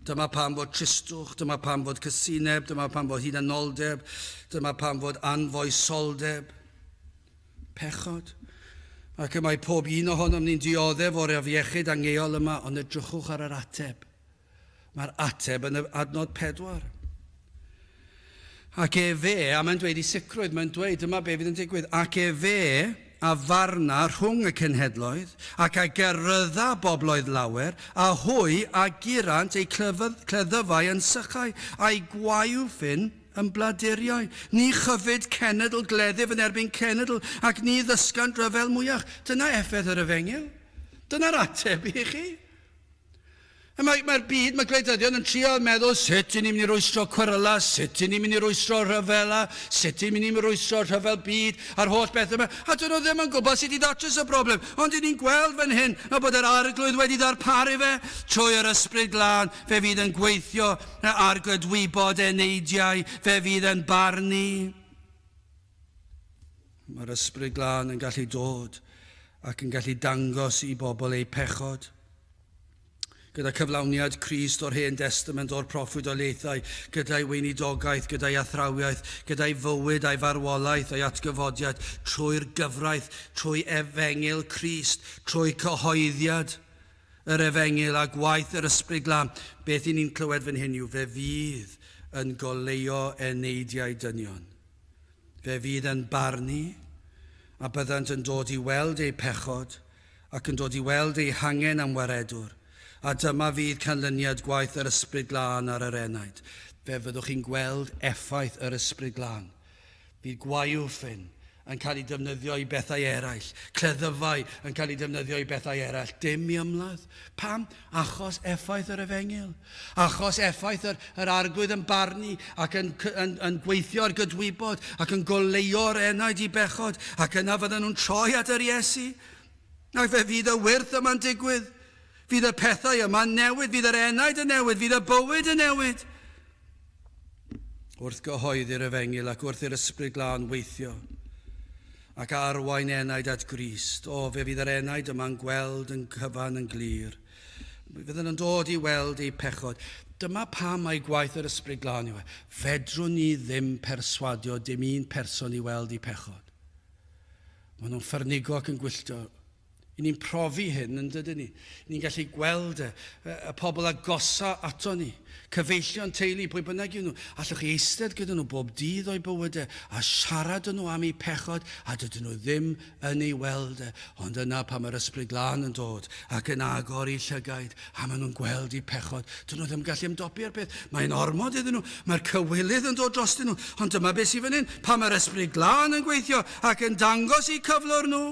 Speaker 1: Dyma pam fod tristwch, dyma pam fod cysineb, dyma pam fod hunanoldeb, dyma pam fod anfoesoldeb. Pechod. Ac y mae pob un ohonom ni'n dioddef o'r afiechyd angeol yma, ond edrychwch ar yr ateb. Mae'r ateb yn y adnod 4. Ac efe, a mae'n dweud i sicrwydd, mae'n dweud, dyma be fydd yn digwydd, ac efe a farna rhwng y cenhedloedd, ac a gerydda bobloedd lawer, a hwy a gurant eu cleddyfau yn sychau, a'i gwaywffyn yn bladuriau. Ni chyfyd cenedl gleddyf yn erbyn cenedl, ac ni ddysgant ryfel mwyach. Dyna effaith yr efengyl. Dyna'r ateb i chi. Mae'r mae byd, mae gwleidyddion yn trio meddwl sut i ni'n mynd i rwystro cweryla, sut i ni'n mynd i rwystro rhyfela, sut i ni'n mynd i rwystro rhyfel byd a'r holl beth yma. A dyn nhw ddim yn gwybod sut i ddatrys y broblem. Ond i ni'n gweld fan hyn y bod yr Arglwydd wedi ddarparu fe trwy yr Ysbryd Glân. Fe fydd yn gweithio ar gydwybod eneidiau, fe fydd yn barnu. Mae'r Ysbryd Glân yn gallu dod ac yn gallu dangos i bobl eu pechod. Gyda cyflawniad Crist o'r Hen Destament, o'r proffwydoliaethau, gyda'i weinidogaeth, gyda'i athrawiaeth, gyda'i fywyd a'i farwolaeth a'i atgyfodiad, trwy'r gyfraith, trwy efengyl Crist, trwy cyhoeddiad yr efengyl a gwaith yr Ysbryd Glân, beth i ni'n clywed fan hyn yw fe fydd yn goleuo eneidiau dynion. Fe fydd yn barnu, a byddant yn dod i weld eu pechod, ac yn dod i weld eu hangen am waredwr, a dyma fydd canlyniad gwaith yr Ysbryd Glân ar yr enaid. Fe fyddwch chi'n gweld effaith yr Ysbryd Glân. Bydd gwaywffyn yn cael ei defnyddio i bethau eraill, cleddyfau yn cael ei defnyddio i bethau eraill, dim i ymladd. Pam? Achos effaith yr efengyl. Achos effaith yr, yr Arglwydd yn barnu ac yn, yn, yn gweithio ar gydwybod ac yn goleuo'r enaid i bechod, ac yna fydden nhw'n troi at yr Iesu. Ac fe fydd y wyrth yma'n digwydd. Fydd y pethau yma'n newid, fydd yr enaid yn newid, fydd y bywyd yn newid. Wrth gyhoeddi'r efengyl ac wrth i'r Ysbryd Glân weithio ac arwain enaid at Grist, o, fe fydd yr enaid yma'n gweld yn cyfan yn glir. Fe fydden nhw'n dod i weld eu pechod. Dyma pam mae gwaith yr Ysbryd Glân yw e. Fedrwn ni ddim perswadio dim un person i weld eu pechod. Maen nhw'n ffyrnigo ac yn gwylltio. I ni'n profi hyn, yn dydyn ni? Ni'n gallu gweld y, y, y pobl agosa ato ni, cyfeillion teulu, pwy bynnag yw nhw. Allwch chi eistedd gyda nhw bob dydd o'u bywydau a siarad â nhw am eu pechod, a dydyn nhw ddim yn ei weld e. Ond yna pan mae'r Ysbryd Glân yn dod ac yn agor eu llygaid, a maen nhw'n gweld eu pechod, dydyn nhw ddim yn gallu ymdopi â'r peth. Mae'n ormod iddyn nhw. Mae'r cywilydd yn dod drostyn nhw. Ond dyma beth sydd fan hyn, pan mae'r Ysbryd Glân yn gweithio ac yn dangos eu cyflwr nhw.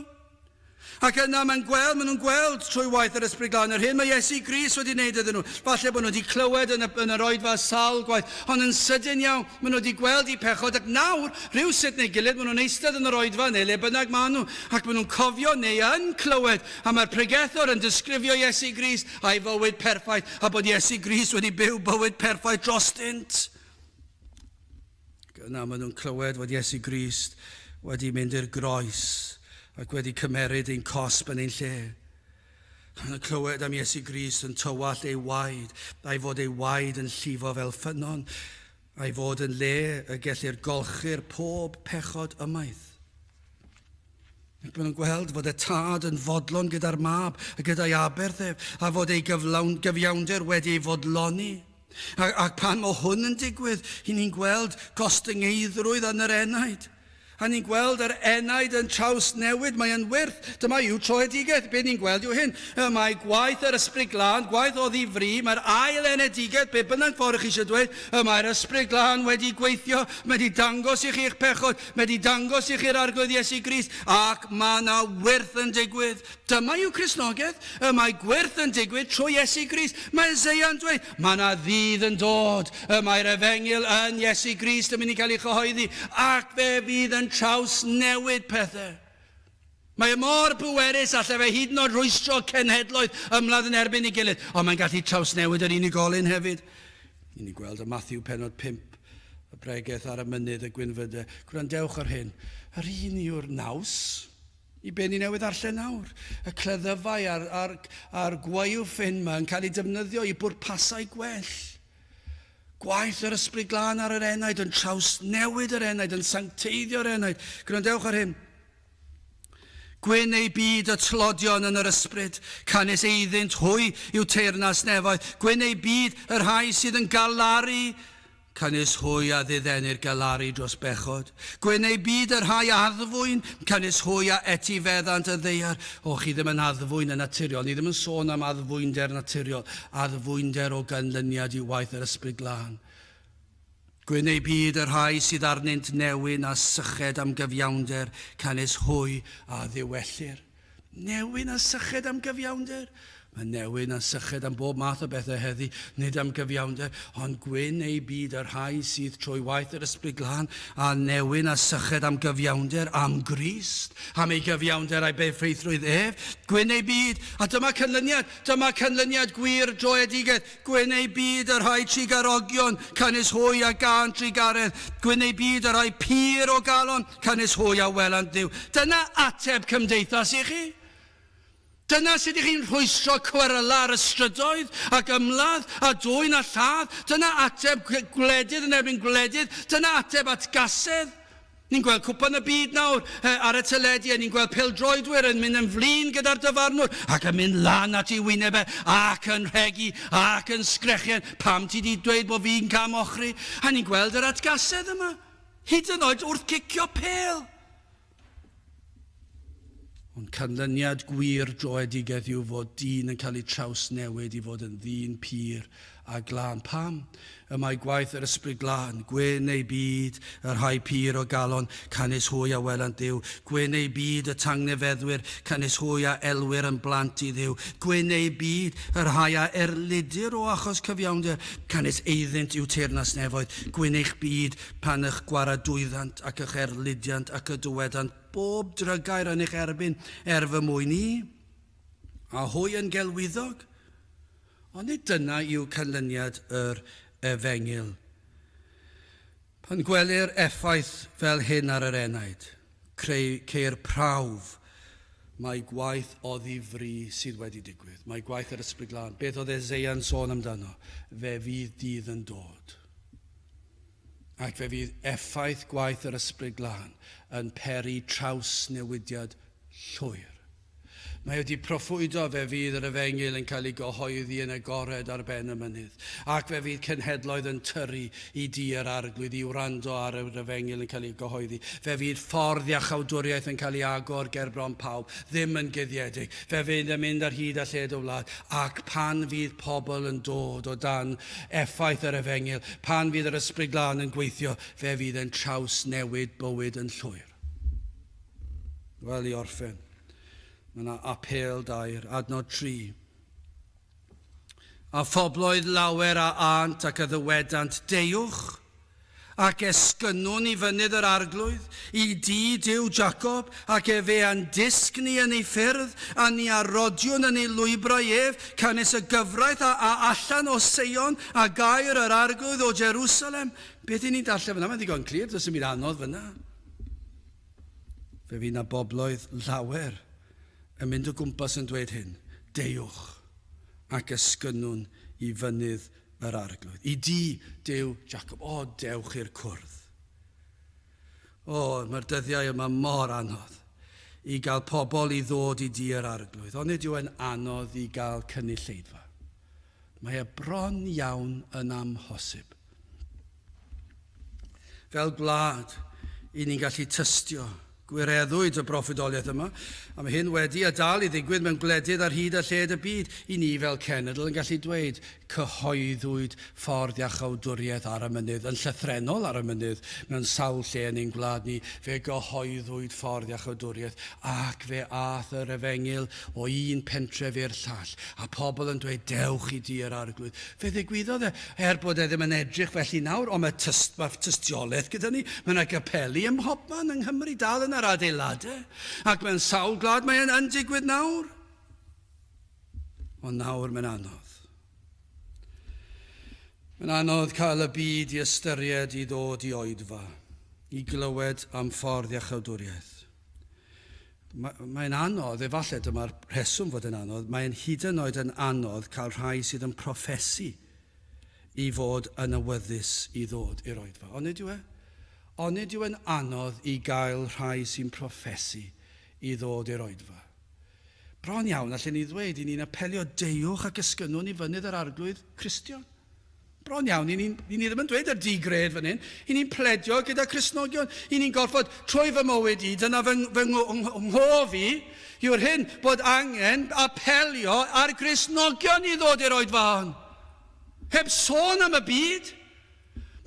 Speaker 1: Ac yna mae'n gweld, maen nhw'n gweld trwy waith yr Ysbryd Glân yr hyn mae Iesu Grist wedi wneud iddyn nhw. Falle bod nhw wedi clywed yn y, yn yr oedfa sawl gwaith, ond yn sydyn iawn, maen nhw wedi gweld eu pechod, ac nawr, rhyw sut neu gilydd, maen nhw'n eistedd yn yr oedfa neu le bynnag maen nhw, ac maen nhw'n cofio neu yn clywed, a mae'r pregethwr yn disgrifio Iesu Grist a'i fywyd perffaith, a bod Iesu Grist wedi byw bywyd perffaith drostynt. Ac yna maen nhw'n clywed fod Iesu Grist wedi mynd i'r groes ac wedi cymeryd ein cosb yn ein lle. Maen nhw'n clywed am Iesu Grist yn tywallt ei waed, a'i fod ei waed yn llifo fel ffynnon, a'i fod yn le y gellir golchi'r pob pechod ymaith. Ac maen nhw'n gweld fod y tad yn fodlon gyda'r mab a gyda'i aberth ef, a fod ei gyflawn, gyfiawnder wedi ei fodloni. Ac, ac pan mae hwn yn digwydd, i ni'n gweld gostyngeiddrwydd yn yr enaid. A ni'n gweld yr enaid yn trawsnewid, mae yn wyrth. Dyma yw troedigaeth. Be ni'n gweld yw hyn. Y mae gwaith yr Ysbryd Glân, gwaith o ddifri, mae'r ail enedigaeth, be bynnag ffordd chi eisiau dweud, y mae'r Ysbryd Glân wedi gweithio, mae wedi dangos i chi eich pechod, mae wedi dangos i chi'r Arglwydd Iesu Grist, ac mae yna wyrth yn digwydd. Dyma yw Cristnogaeth. Y mae gwyrth yn digwydd trwy Iesu Grist. Mae Eseia'n dweud, mae yna ddydd yn dod, y mae'r efengyl yn Iesu Grist yn mynd i cael ei chyhoeddi, ac fe fydd yn trawsnewid pethau. Mae e mor bwerus, allai fe hyd yn oed rwystro cenhedloedd ymladd yn erbyn ei gilydd, ond mae'n gallu trawsnewid yr unigolyn hefyd. I ni gweld y Matthew penod 5, y bregeth ar y mynydd y gwynfydau. Gwrandewch ar hyn. Yr un yw'r naws I be ni newydd ddarllen nawr, y cleddyfau a'r, a'r, a'r gwaywffyn yma yn cael eu defnyddio i bwrpasau gwell. Gwaith yr Ysbryd Glân ar yr enaid yn trawsnewid yr enaid, yn sancteiddio'r enaid. Gwrandewch ar hyn. Gwyn ei byd y tlodion yn yr ysbryd, canys eiddynt hwy yw teyrnas nefoedd. Gwyn ei byd y rhai sydd yn galaru Canys hwy a ddiddenir galaru dros bechod. Gwyn eu byd y rhai a addfwyn, canys hwy a etifeddant y ddaear. O, chi ddim yn addfwyn yn naturiol. Ni ddim yn sôn am addfwynder naturiol, addfwynder o ganlyniad i waith yr Ysbryd Glân. Gwyn eu byd y rhai sydd arnynt newyn a syched am gyfiawnder, canys hwy a ddiwellir. Newyn a syched am gyfiawnder. Mae newyn a syched am bob math o bethau heddi, nid am gyfiawnder, ond gwyn eu byd y rhai sydd trwy waith yr Ysbryd Glân, a newyn a syched am gyfiawnder, am Grist, am ei gyfiawnder a'i berffeithrwydd ef. Gwyn eu byd, a dyma canlyniad, dyma canlyniad gwir droedigaeth, Gwyn eu byd y rhai trugarogion, canys hwy a gânt drugaredd. Gwyn eu byd y rhai pur o galon, canys hwy a welant Dduw. Dyna ateb cymdeithas i chi. Dyna sut ych chi'n rhwystro cweryla ar y strydoedd, ac ymladd, a dwyn a lladd. Dyna ateb gwledydd yn erbyn gwledydd. Dyna ateb atgasedd. Ni'n gweld Cwpan y Byd nawr ar y teledu a ni'n gweld pêl-droedwyr yn mynd yn flin gyda'r dyfarnwr ac yn mynd lan at ei wyneb e ac yn rhegi ac yn sgrechian, pam ti 'di dweud bod fi'n cam ochri? A ni'n gweld yr atgasedd yma, hyd yn oed wrth cicio pêl. Ond canlyniad gwir droedigaeth yw fod dyn yn cael ei trawsnewid i fod yn ddyn pur a glân. Pam? Y mae gwaith yr Ysbryd Glân, gwyn ei byd y rhai pur o galon, canys hwy a welant Dduw. Gwyn ei byd y tangnefeddwyr, canys hwy a elwir yn blant i Dduw. Gwyn ei byd y rhai a erlidir o achos cyfiawnder, canys eiddynt yw teyrnas nefoedd. Gwyn eich byd Pan y'ch gwaradwyddant ac y'ch erlidiant ac y dywedant bob drygair yn eich erbyn er fy mwyn i, a hwy yn gelwyddog? Onid dyna yw canlyniad yr efengyl? Pan gwelir effaith fel hyn ar yr enaid, creu, ceir prawf mai gwaith oddi fri sydd wedi digwydd, mai gwaith yr Ysbryd Glân. Beth oedd Eseia'n sôn amdano? Fe fydd dydd yn dod. Ac fe fydd effaith gwaith yr Ysbryd Glân yn peri trawsnewidiad llwyr. Mae wedi proffwydo fe fydd yr efengyl yn cael ei gyhoeddi yn agored ar ben y mynydd, ac fe fydd cenhedloedd yn tyrru i dŷ yr Arglwydd i wrando ar yr efengyl yn cael ei gyhoeddi. Fe fydd ffordd iachawdwriaeth yn cael ei agor ger bron pawb, ddim yn guddiedig. Fe fydd yn mynd ar hyd a lled y wlad, ac pan fydd pobl yn dod o dan effaith yr efengyl, pan fydd yr Ysbryd Glân yn gweithio, fe fydd yn trawsnewid bywyd yn llwyr. Wel, i orffen, mae yna apêl dair, adnod 3. A phobloedd lawer a ânt ac a ddywedant, Deuwch, Ac esgynnwn i fynydd yr Arglwydd, i dŷ Duw Jacob, ac efe a'n dysg ni yn ei ffyrdd, a ni a rodiwn yn ei lwybrau ef, canys y gyfraith a a allan o Seion, a gair yr Arglwydd o Jerusalem. Beth y'n ni'n darllen fyna? Mae'n ddigon clir, does dim byd anodd fyna. Fe fydd 'na bobloedd lawer yn mynd o gwmpas yn dweud hyn, Deuwch, ac esgynnwn i fynydd yr Arglwydd. I di, Duw Jacob. O, dewch i'r cwrdd. O, mae'r dyddiau yma mor anodd i gael pobl i ddod i di yr Arglwydd. Ond nid yw e'n anodd i gael cynulleidfa. Mae e bron iawn yn amhosib. Fel gwlad, I ni'n gallu tystio. Gwireddwyd y broffwydoliaeth yma, a mae hyn wedi a dal i ddigwydd mewn gwledydd ar hyd a lled y byd. I ni fel cenedl yn gallu dweud, cyhoeddwyd ffordd iachawdwriaeth ar y mynydd, yn llythrennol ar y mynydd, mewn sawl lle yn ein gwlad ni, fe gyhoeddwyd ffordd iachawdwriaeth, ac fe aeth yr efengyl o un pentref i'r llall, a pobl yn dweud, dewch i dŷ yr Arglwydd. Fe ddigwyddodd e, er bod e ddim yn edrych felly nawr, ond mae, tyst, mae tystiolaeth gyda ni. Mae yna gapeli ym mhobman yng Nghymru, dal yn yr adeiladau, ac mewn sawl gwlad mae e'n yn digwydd nawr. Ond nawr mae'n anodd. Mae'n anodd cael y byd i ystyried i ddod i oedfa, i glywed am ffordd iachawdwriaeth. Mae'n anodd, efallai dyma'r rheswm fod yn anodd, mae'n hyd yn oed yn anodd cael rhai sydd yn proffesu i fod yn awyddus i ddod i'r oedfa. Onid yw e? Onid yw e'n anodd i gael rhai sy'n proffesu i ddod i'r oedfa? Bron iawn, allen ni ddweud, i ni'n apelio deuwch ac esgynnwn i fynydd yr Arglwydd Cristion. Bron iawn, i ni, i ni ddim yn dweud yr di-gred fan hyn. I ni'n pledio gyda Cristnogion. I ni'n gorfod, trwy fy mywyd i, dyna fy, fy nghof i, yw'r hyn bod angen apelio ar Gristnogion i ddod i'r oedfa hon. Heb sôn am y byd.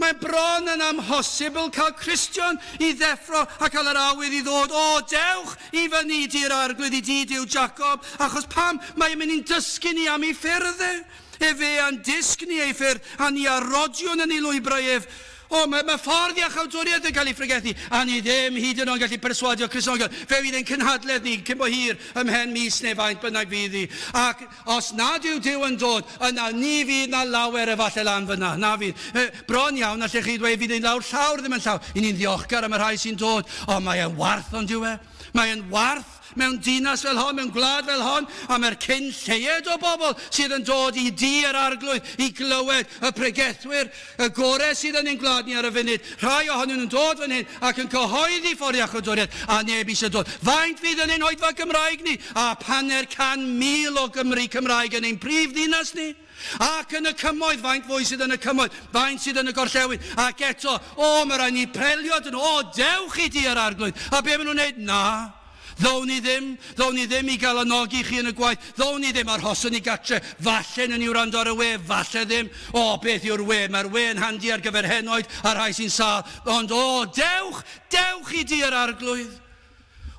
Speaker 1: Mae bron yn amhosibl cael Cristion i ddeffro a cael yr awydd i ddod, o, dewch i fyny i dŷ'r Arglwydd, i dŷ Duw Jacob, achos pam? Mae e'n mynd i'n dysgu ni am ei ffyrdd e. Efe a'n dysg ni ei ffyrdd, a ni a rodiwn yn ei lwybrau ef. O, mae, mae ffordd iachawdwriaeth yn cael ei phregethu, a ni ddim hyd yn oed yn gallu perswadio Cristnogion. Fe fydd ein cynhadledd ni cyn bo hir, ymhen mis neu faint bynnag fydd hi. Ac os nad yw Duw yn dod, yna ni fydd na lawer efallai lan fyna. Na fydd. E, bron iawn, allech chi ddweud, fydd ein lawr llawr ddim yn llaw. I ni'n ddiolchgar am y rhai sy'n dod, ond mae e'n warth ond yw e? Mae e'n warth mewn dinas fel hon, mewn gwlad fel hon, a mae'r cyn lleied o bobl sydd yn dod i dŷ yr Arglwydd i glywed y pregethwyr y gore sydd yn ein gwlad ni ar y funud, rhai ohonyn nhw'n dod fan hyn ac yn cyhoeddi ffordd iachawdwriaeth, a neb eisiau dod. Faint fydd yn ein oedfa Gymraeg ni? A hanner 100,000 o Gymry Cymraeg yn ein prif ddinas ni? Ac yn y cymoedd, faint fwy sydd yn y cymoedd, faint sydd yn y gorllewin, ac eto, o, mae rhaid ni prelio dyn nhw, o, dewch i dŷ yr Arglwydd. A be maen nhw'n wneud? Na, ddown ni ddim, ddown ni ddim i galonogi chi yn y gwaith, ddown ni ddim, arhoswn ni gatre, falle newn ni wrando ar y we, falle ddim. O, beth yw'r we? Mae'r we yn handi ar gyfer henoed a rhai sy'n sâl, ond o, dewch, dewch i dŷ yr Arglwydd.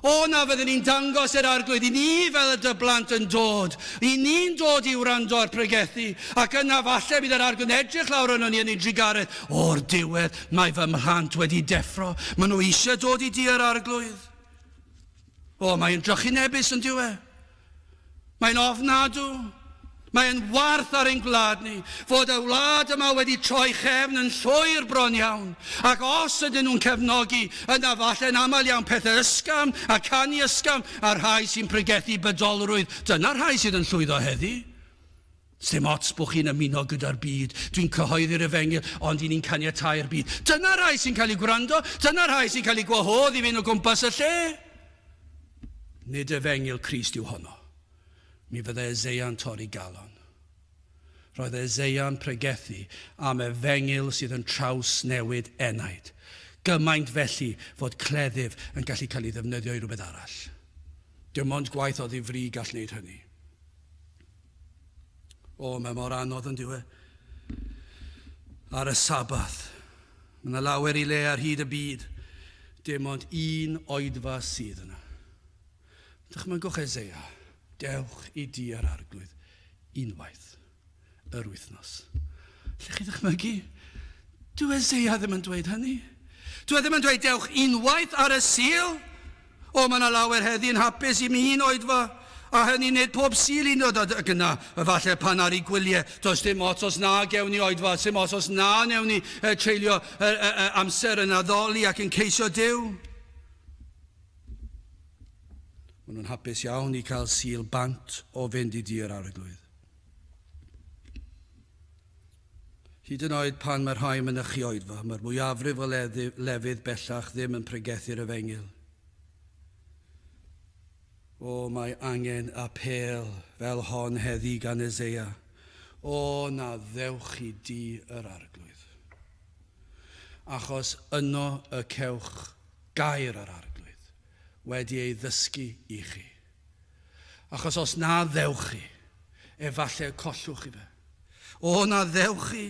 Speaker 1: O, na fydden ni'n dangos yr Arglwydd i ni fel y dy blant yn dod, i ni'n dod i wrando ar pregethu, ac yna falle bydd yr Arglwydd yn edrych lawr arnon ni yn ei drugaredd. O'r diwedd, mae fy mhlant wedi deffro, maen nhw eisiau dod i dŷ yr Arglwydd. O, mae'n drychinebus yn dyw e? Mae'n ofnadw. Mae'n warth ar ein gwlad ni fod y wlad yma wedi troi chefn yn llwyr bron iawn. Ac os ydyn nhw'n cefnogi, yna falle'n aml iawn pethau ysgafn a canu ysgafn a rhai sy'n pregethu bydolrwydd. Dyna'r rhai sydd yn llwyddo heddi. Sdim ots bod chi'n ymuno gyda'r byd, dwi'n cyhoeddi'r efengyl, ond i ni'n caniatáu'r byd. Dyna'r rhai sy'n cael eu gwrando, dyna'r rhai sy'n cael eu gwahodd i fynd o gwmpas y lle. Nid efengyl Crist yw honno. Mi fydde Eseia'n torri galon. Roedd Eseia'n pregethu am efengyl sydd yn trawsnewid enaid. Gymaint felly fod cleddyf yn gallu cael ei ddefnyddio i rywbeth arall. Dim ond gwaith o ddifri gall wneud hynny. O, mae mor anodd yn dyw e. Ar y Sabath, Mae yna lawer i le ar hyd y byd. Dim ond un oedfa sydd yna. Dychmygwch Eseia, dewch i dŷ yr Arglwydd unwaith yr wythnos. Lle chi ddychmygu? Dyw Eseia ddim yn dweud hynny. Dyw e ddim yn dweud dewch unwaith ar y Sul. O, mae yna lawer heddi yn hapus i mi un oedfa, a hynny nid pob Sul un oed, ac yna, efallai pan ar ei gwyliau, does dim ots os na gewn ni oedfa, dim ots os na newn ni e, treulio e, e, e, amser yn addoli ac yn ceisio Duw. Maen nhw'n hapus iawn i cael Sul bant o fynd i dŷ yr Arglwydd. Hyd yn oed pan mae rhai yn mynychu oedfa, mae'r mwyafrif o lefydd bellach ddim yn pregethu'r efengyl. O, mae angen apêl fel hon heddi gan Eseia. O, na ddewch i dŷ yr Arglwydd. Achos yno y cewch gair yr Arglwydd wedi ei ddysgu i chi. Achos os na ddewch chi, efallai y collwch chi fe. O, na ddewch chi!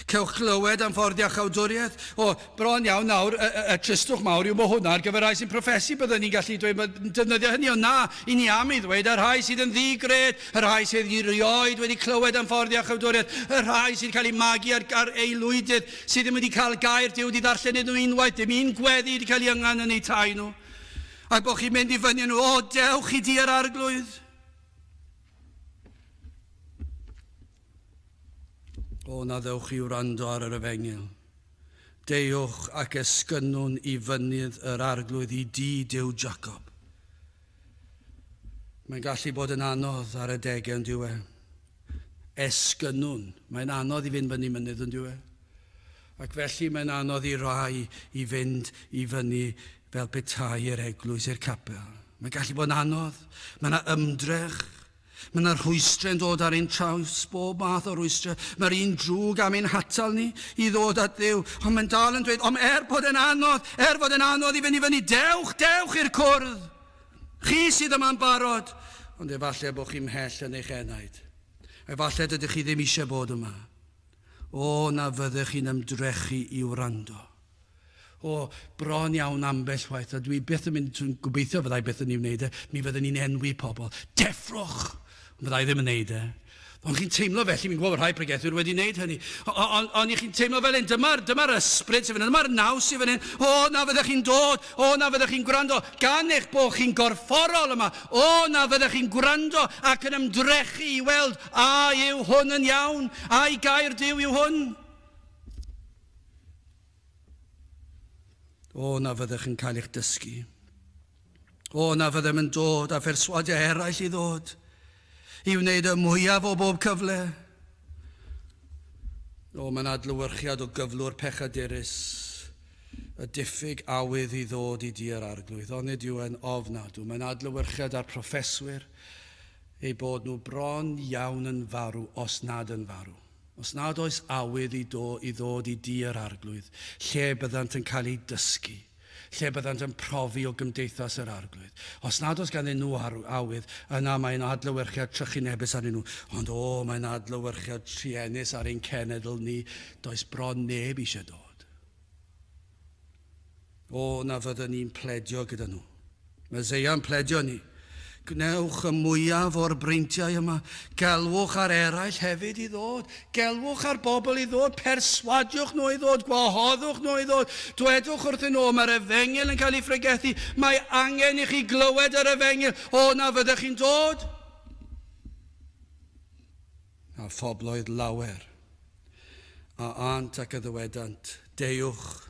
Speaker 1: Cewch glywed am ffordd iachawdwriaeth. O, bron iawn nawr, y, y, y tristwch mawr yw bod hwnna ar gyfer rhai sy'n proffesu, byddwn ni'n gallu dweud, defnyddio hynny, ond na, i ni am ei ddweud, y rhai sydd yn ddi-gred, y rhai sydd erioed wedi clywed am ffordd iachawdwriaeth, y rhai sydd cael eu magu ar, ar aelwydydd, sydd ddim wedi cael gair Duw wedi ddarllen iddyn nhw unwaith, dim un gweddi wedi cael ei yngan yn eu tai nhw. A bod chi'n mynd i fyny nhw, o, dewch i di yr arglwydd. O, na ddewch i wrando ar yr efengyl. Deuwch ac esgynnwn i fynydd yr arglwydd i di Duw Jacob. Mae'n gallu bod yn anodd ar y degau yn diwe. Esgynnwn. Mae'n anodd i fynd fyny mynydd yn diwe. Ac felly mae'n anodd i rai i fynd i fyny fel petai i'r eglwys, i'r capel. Mae'n gallu bod yn anodd. Mae yna ymdrech. Mae yna rhwystrau'n dod ar ein traws, bob math o rwystrau. Mae'r un drwg am ein hatal ni i ddod at Dduw. Ond mae'n dal yn dweud, ond er bod yn anodd, er fod yn anodd i fynd i fyny, dewch, dewch i'r cwrdd. Chi sydd yma'n barod, ond efallai bod chi'n mhell yn eich enaid. Efallai dydych chi ddim eisiau bod yma. O, na fyddech chi'n ymdrechu i wrando. O, bron iawn ambell waith, a dwi byth yn mynd, dwi'n gobeithio fyddai byth yn ei wneud e, mi fydden ni'n enwi pobl. Deffrwch! Ond fyddai ddim yn wneud e. Ond chi'n teimlo felly, fi'n gwybod bod rhai pregethwyr wedi wneud hynny. Ond on, chi'n teimlo fel hyn, dyma'r dyma ysbryd sydd fan hyn, dyma'r naws sydd fan hyn. O, na fyddech chi'n dod, o, na fyddech chi'n gwrando, gan eich bod chi'n gorfforol yma. O, na fyddech chi'n gwrando ac yn ymdrechu i weld a yw hwn yn iawn, ai gair Duw yw hwn. O, na fyddech yn cael eich dysgu. O, na fyddem yn dod â pherswadiau eraill i ddod i wneud y mwyaf o bob cyfle. O, mae'n adlewyrchiad o gyflwr pechadurus, y diffyg awydd i ddod i dir arglwydd, onid yw e'n ofnadw. Mae'n adlewyrchiad ar proffeswyr eu bod nhw bron iawn yn farw, os nad yn farw. Os nad oes awydd i do i ddod i dŷ yr Arglwydd, lle byddant yn cael eu dysgu, lle byddant yn profi o gymdeithas yr Arglwydd. Os nad oes ganddyn nhw awydd, yna mae'n adlewyrchiad trychinebus arnyn nhw. Ond o, mae'n adlewyrchiad truenus ar ein cenedl ni, does bron neb eisiau dod. O, na fyddwn ni'n pledio gyda nhw. Mae Zeia'n pledio ni. Gwnewch y mwyaf o'r breintiau yma. Gelwch ar eraill hefyd i ddod. Gelwch ar bobl i ddod. Perswadiwch nhw i ddod. Gwahoddwch nhw i ddod. Dwedwch wrthyn nhw, mae'r efengyl yn cael ei phregethu. Mae angen i chi glywed yr efengyl. O, na fyddech chi'n dod. A phobloedd lawer a ânt ac a ddywedant, Deuwch,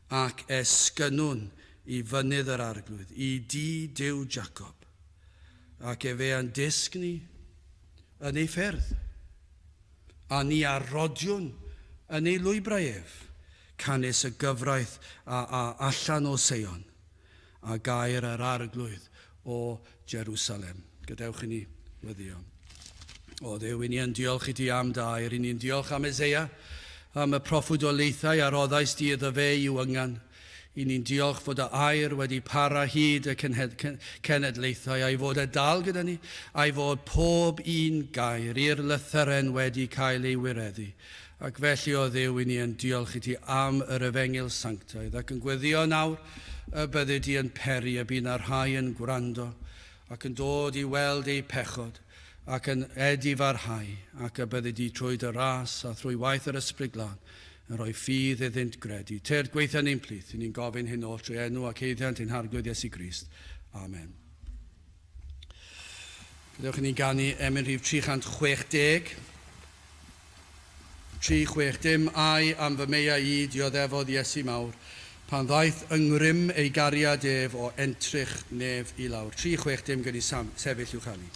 Speaker 1: ac esgynnwn i fynydd yr Arglwydd, i dŷ Duw Jacob, ac efe a'n dysg ni yn ei ffyrdd, a ni a rodiwn yn ei lwybrau ef, canys y gyfraith a â allan o Seion, a gair yr Arglwydd o Jerusalem. Gadewch i ni weddio. O Dduw, i ni yn diolch i ti am dy air, i ni'n diolch am Eseia, am y proffwydoliaethau a roddais di iddo fe i'w yngan. I ni'n diolch fod y air wedi para hyd y cenedlaethau, a'i fod e dal gyda ni, a'i fod pob un gair i'r lythyren wedi cael ei wireddu. Ac felly, o Dduw, i ni yn diolch i ti am yr Efengyl sanctaidd, ac yn gweddïo nawr y byddi di yn peri y bydd 'na rhai yn gwrando, ac yn dod i weld eu pechod, ac yn edifarhau, ac y byddi di trwy dy ras a thrwy waith yr Ysbryd Glân yn rhoi ffydd iddynt gredu. Tyrd gweithio yn ein plith, i ni'n gofyn hyn oll trwy enw ac haeddiant ein Harglwydd Iesu Grist. Amen. Gadewch i ni ganu emyn rhif 360. 360, Ai am fy meiau i dioddefodd Iesu mawr, pan ddaeth yng ngrym ei gariad ef o entrych nef i lawr. 360 Gwn i sefyll i'w chanu.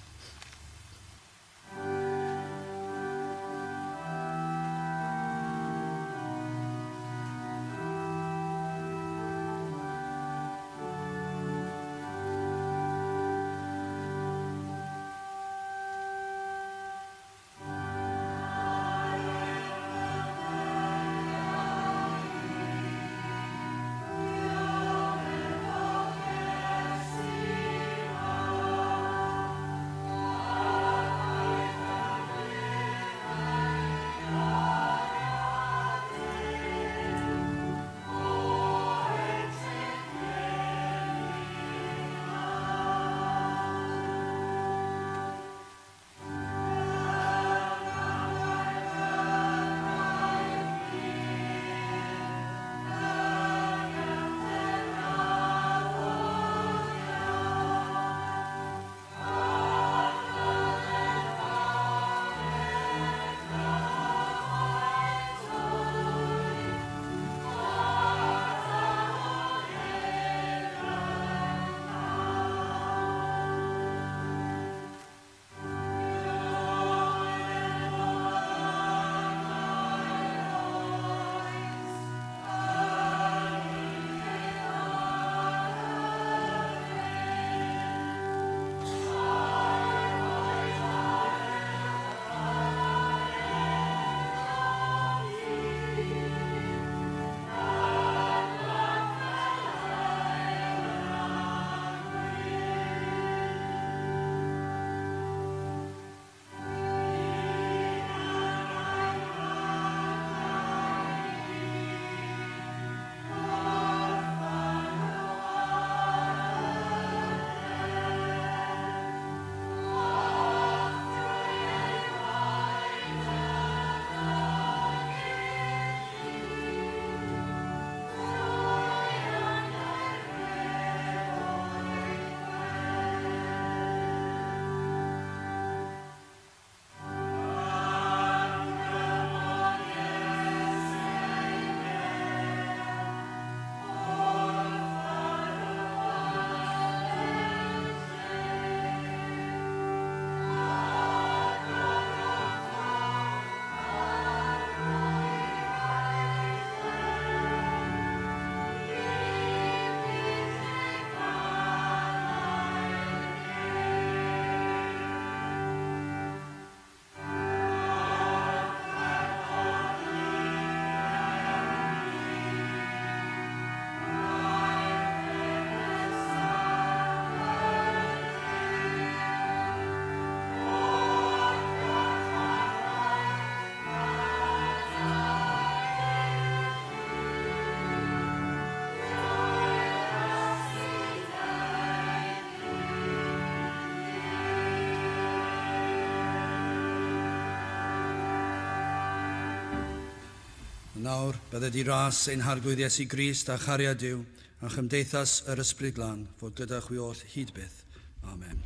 Speaker 1: Nawr, bydded i ras ein Harglwydd Iesu Grist a chariad Duw a chymdeithas yr Ysbryd Glân fod gyda chwi oll hyd byth. Amen.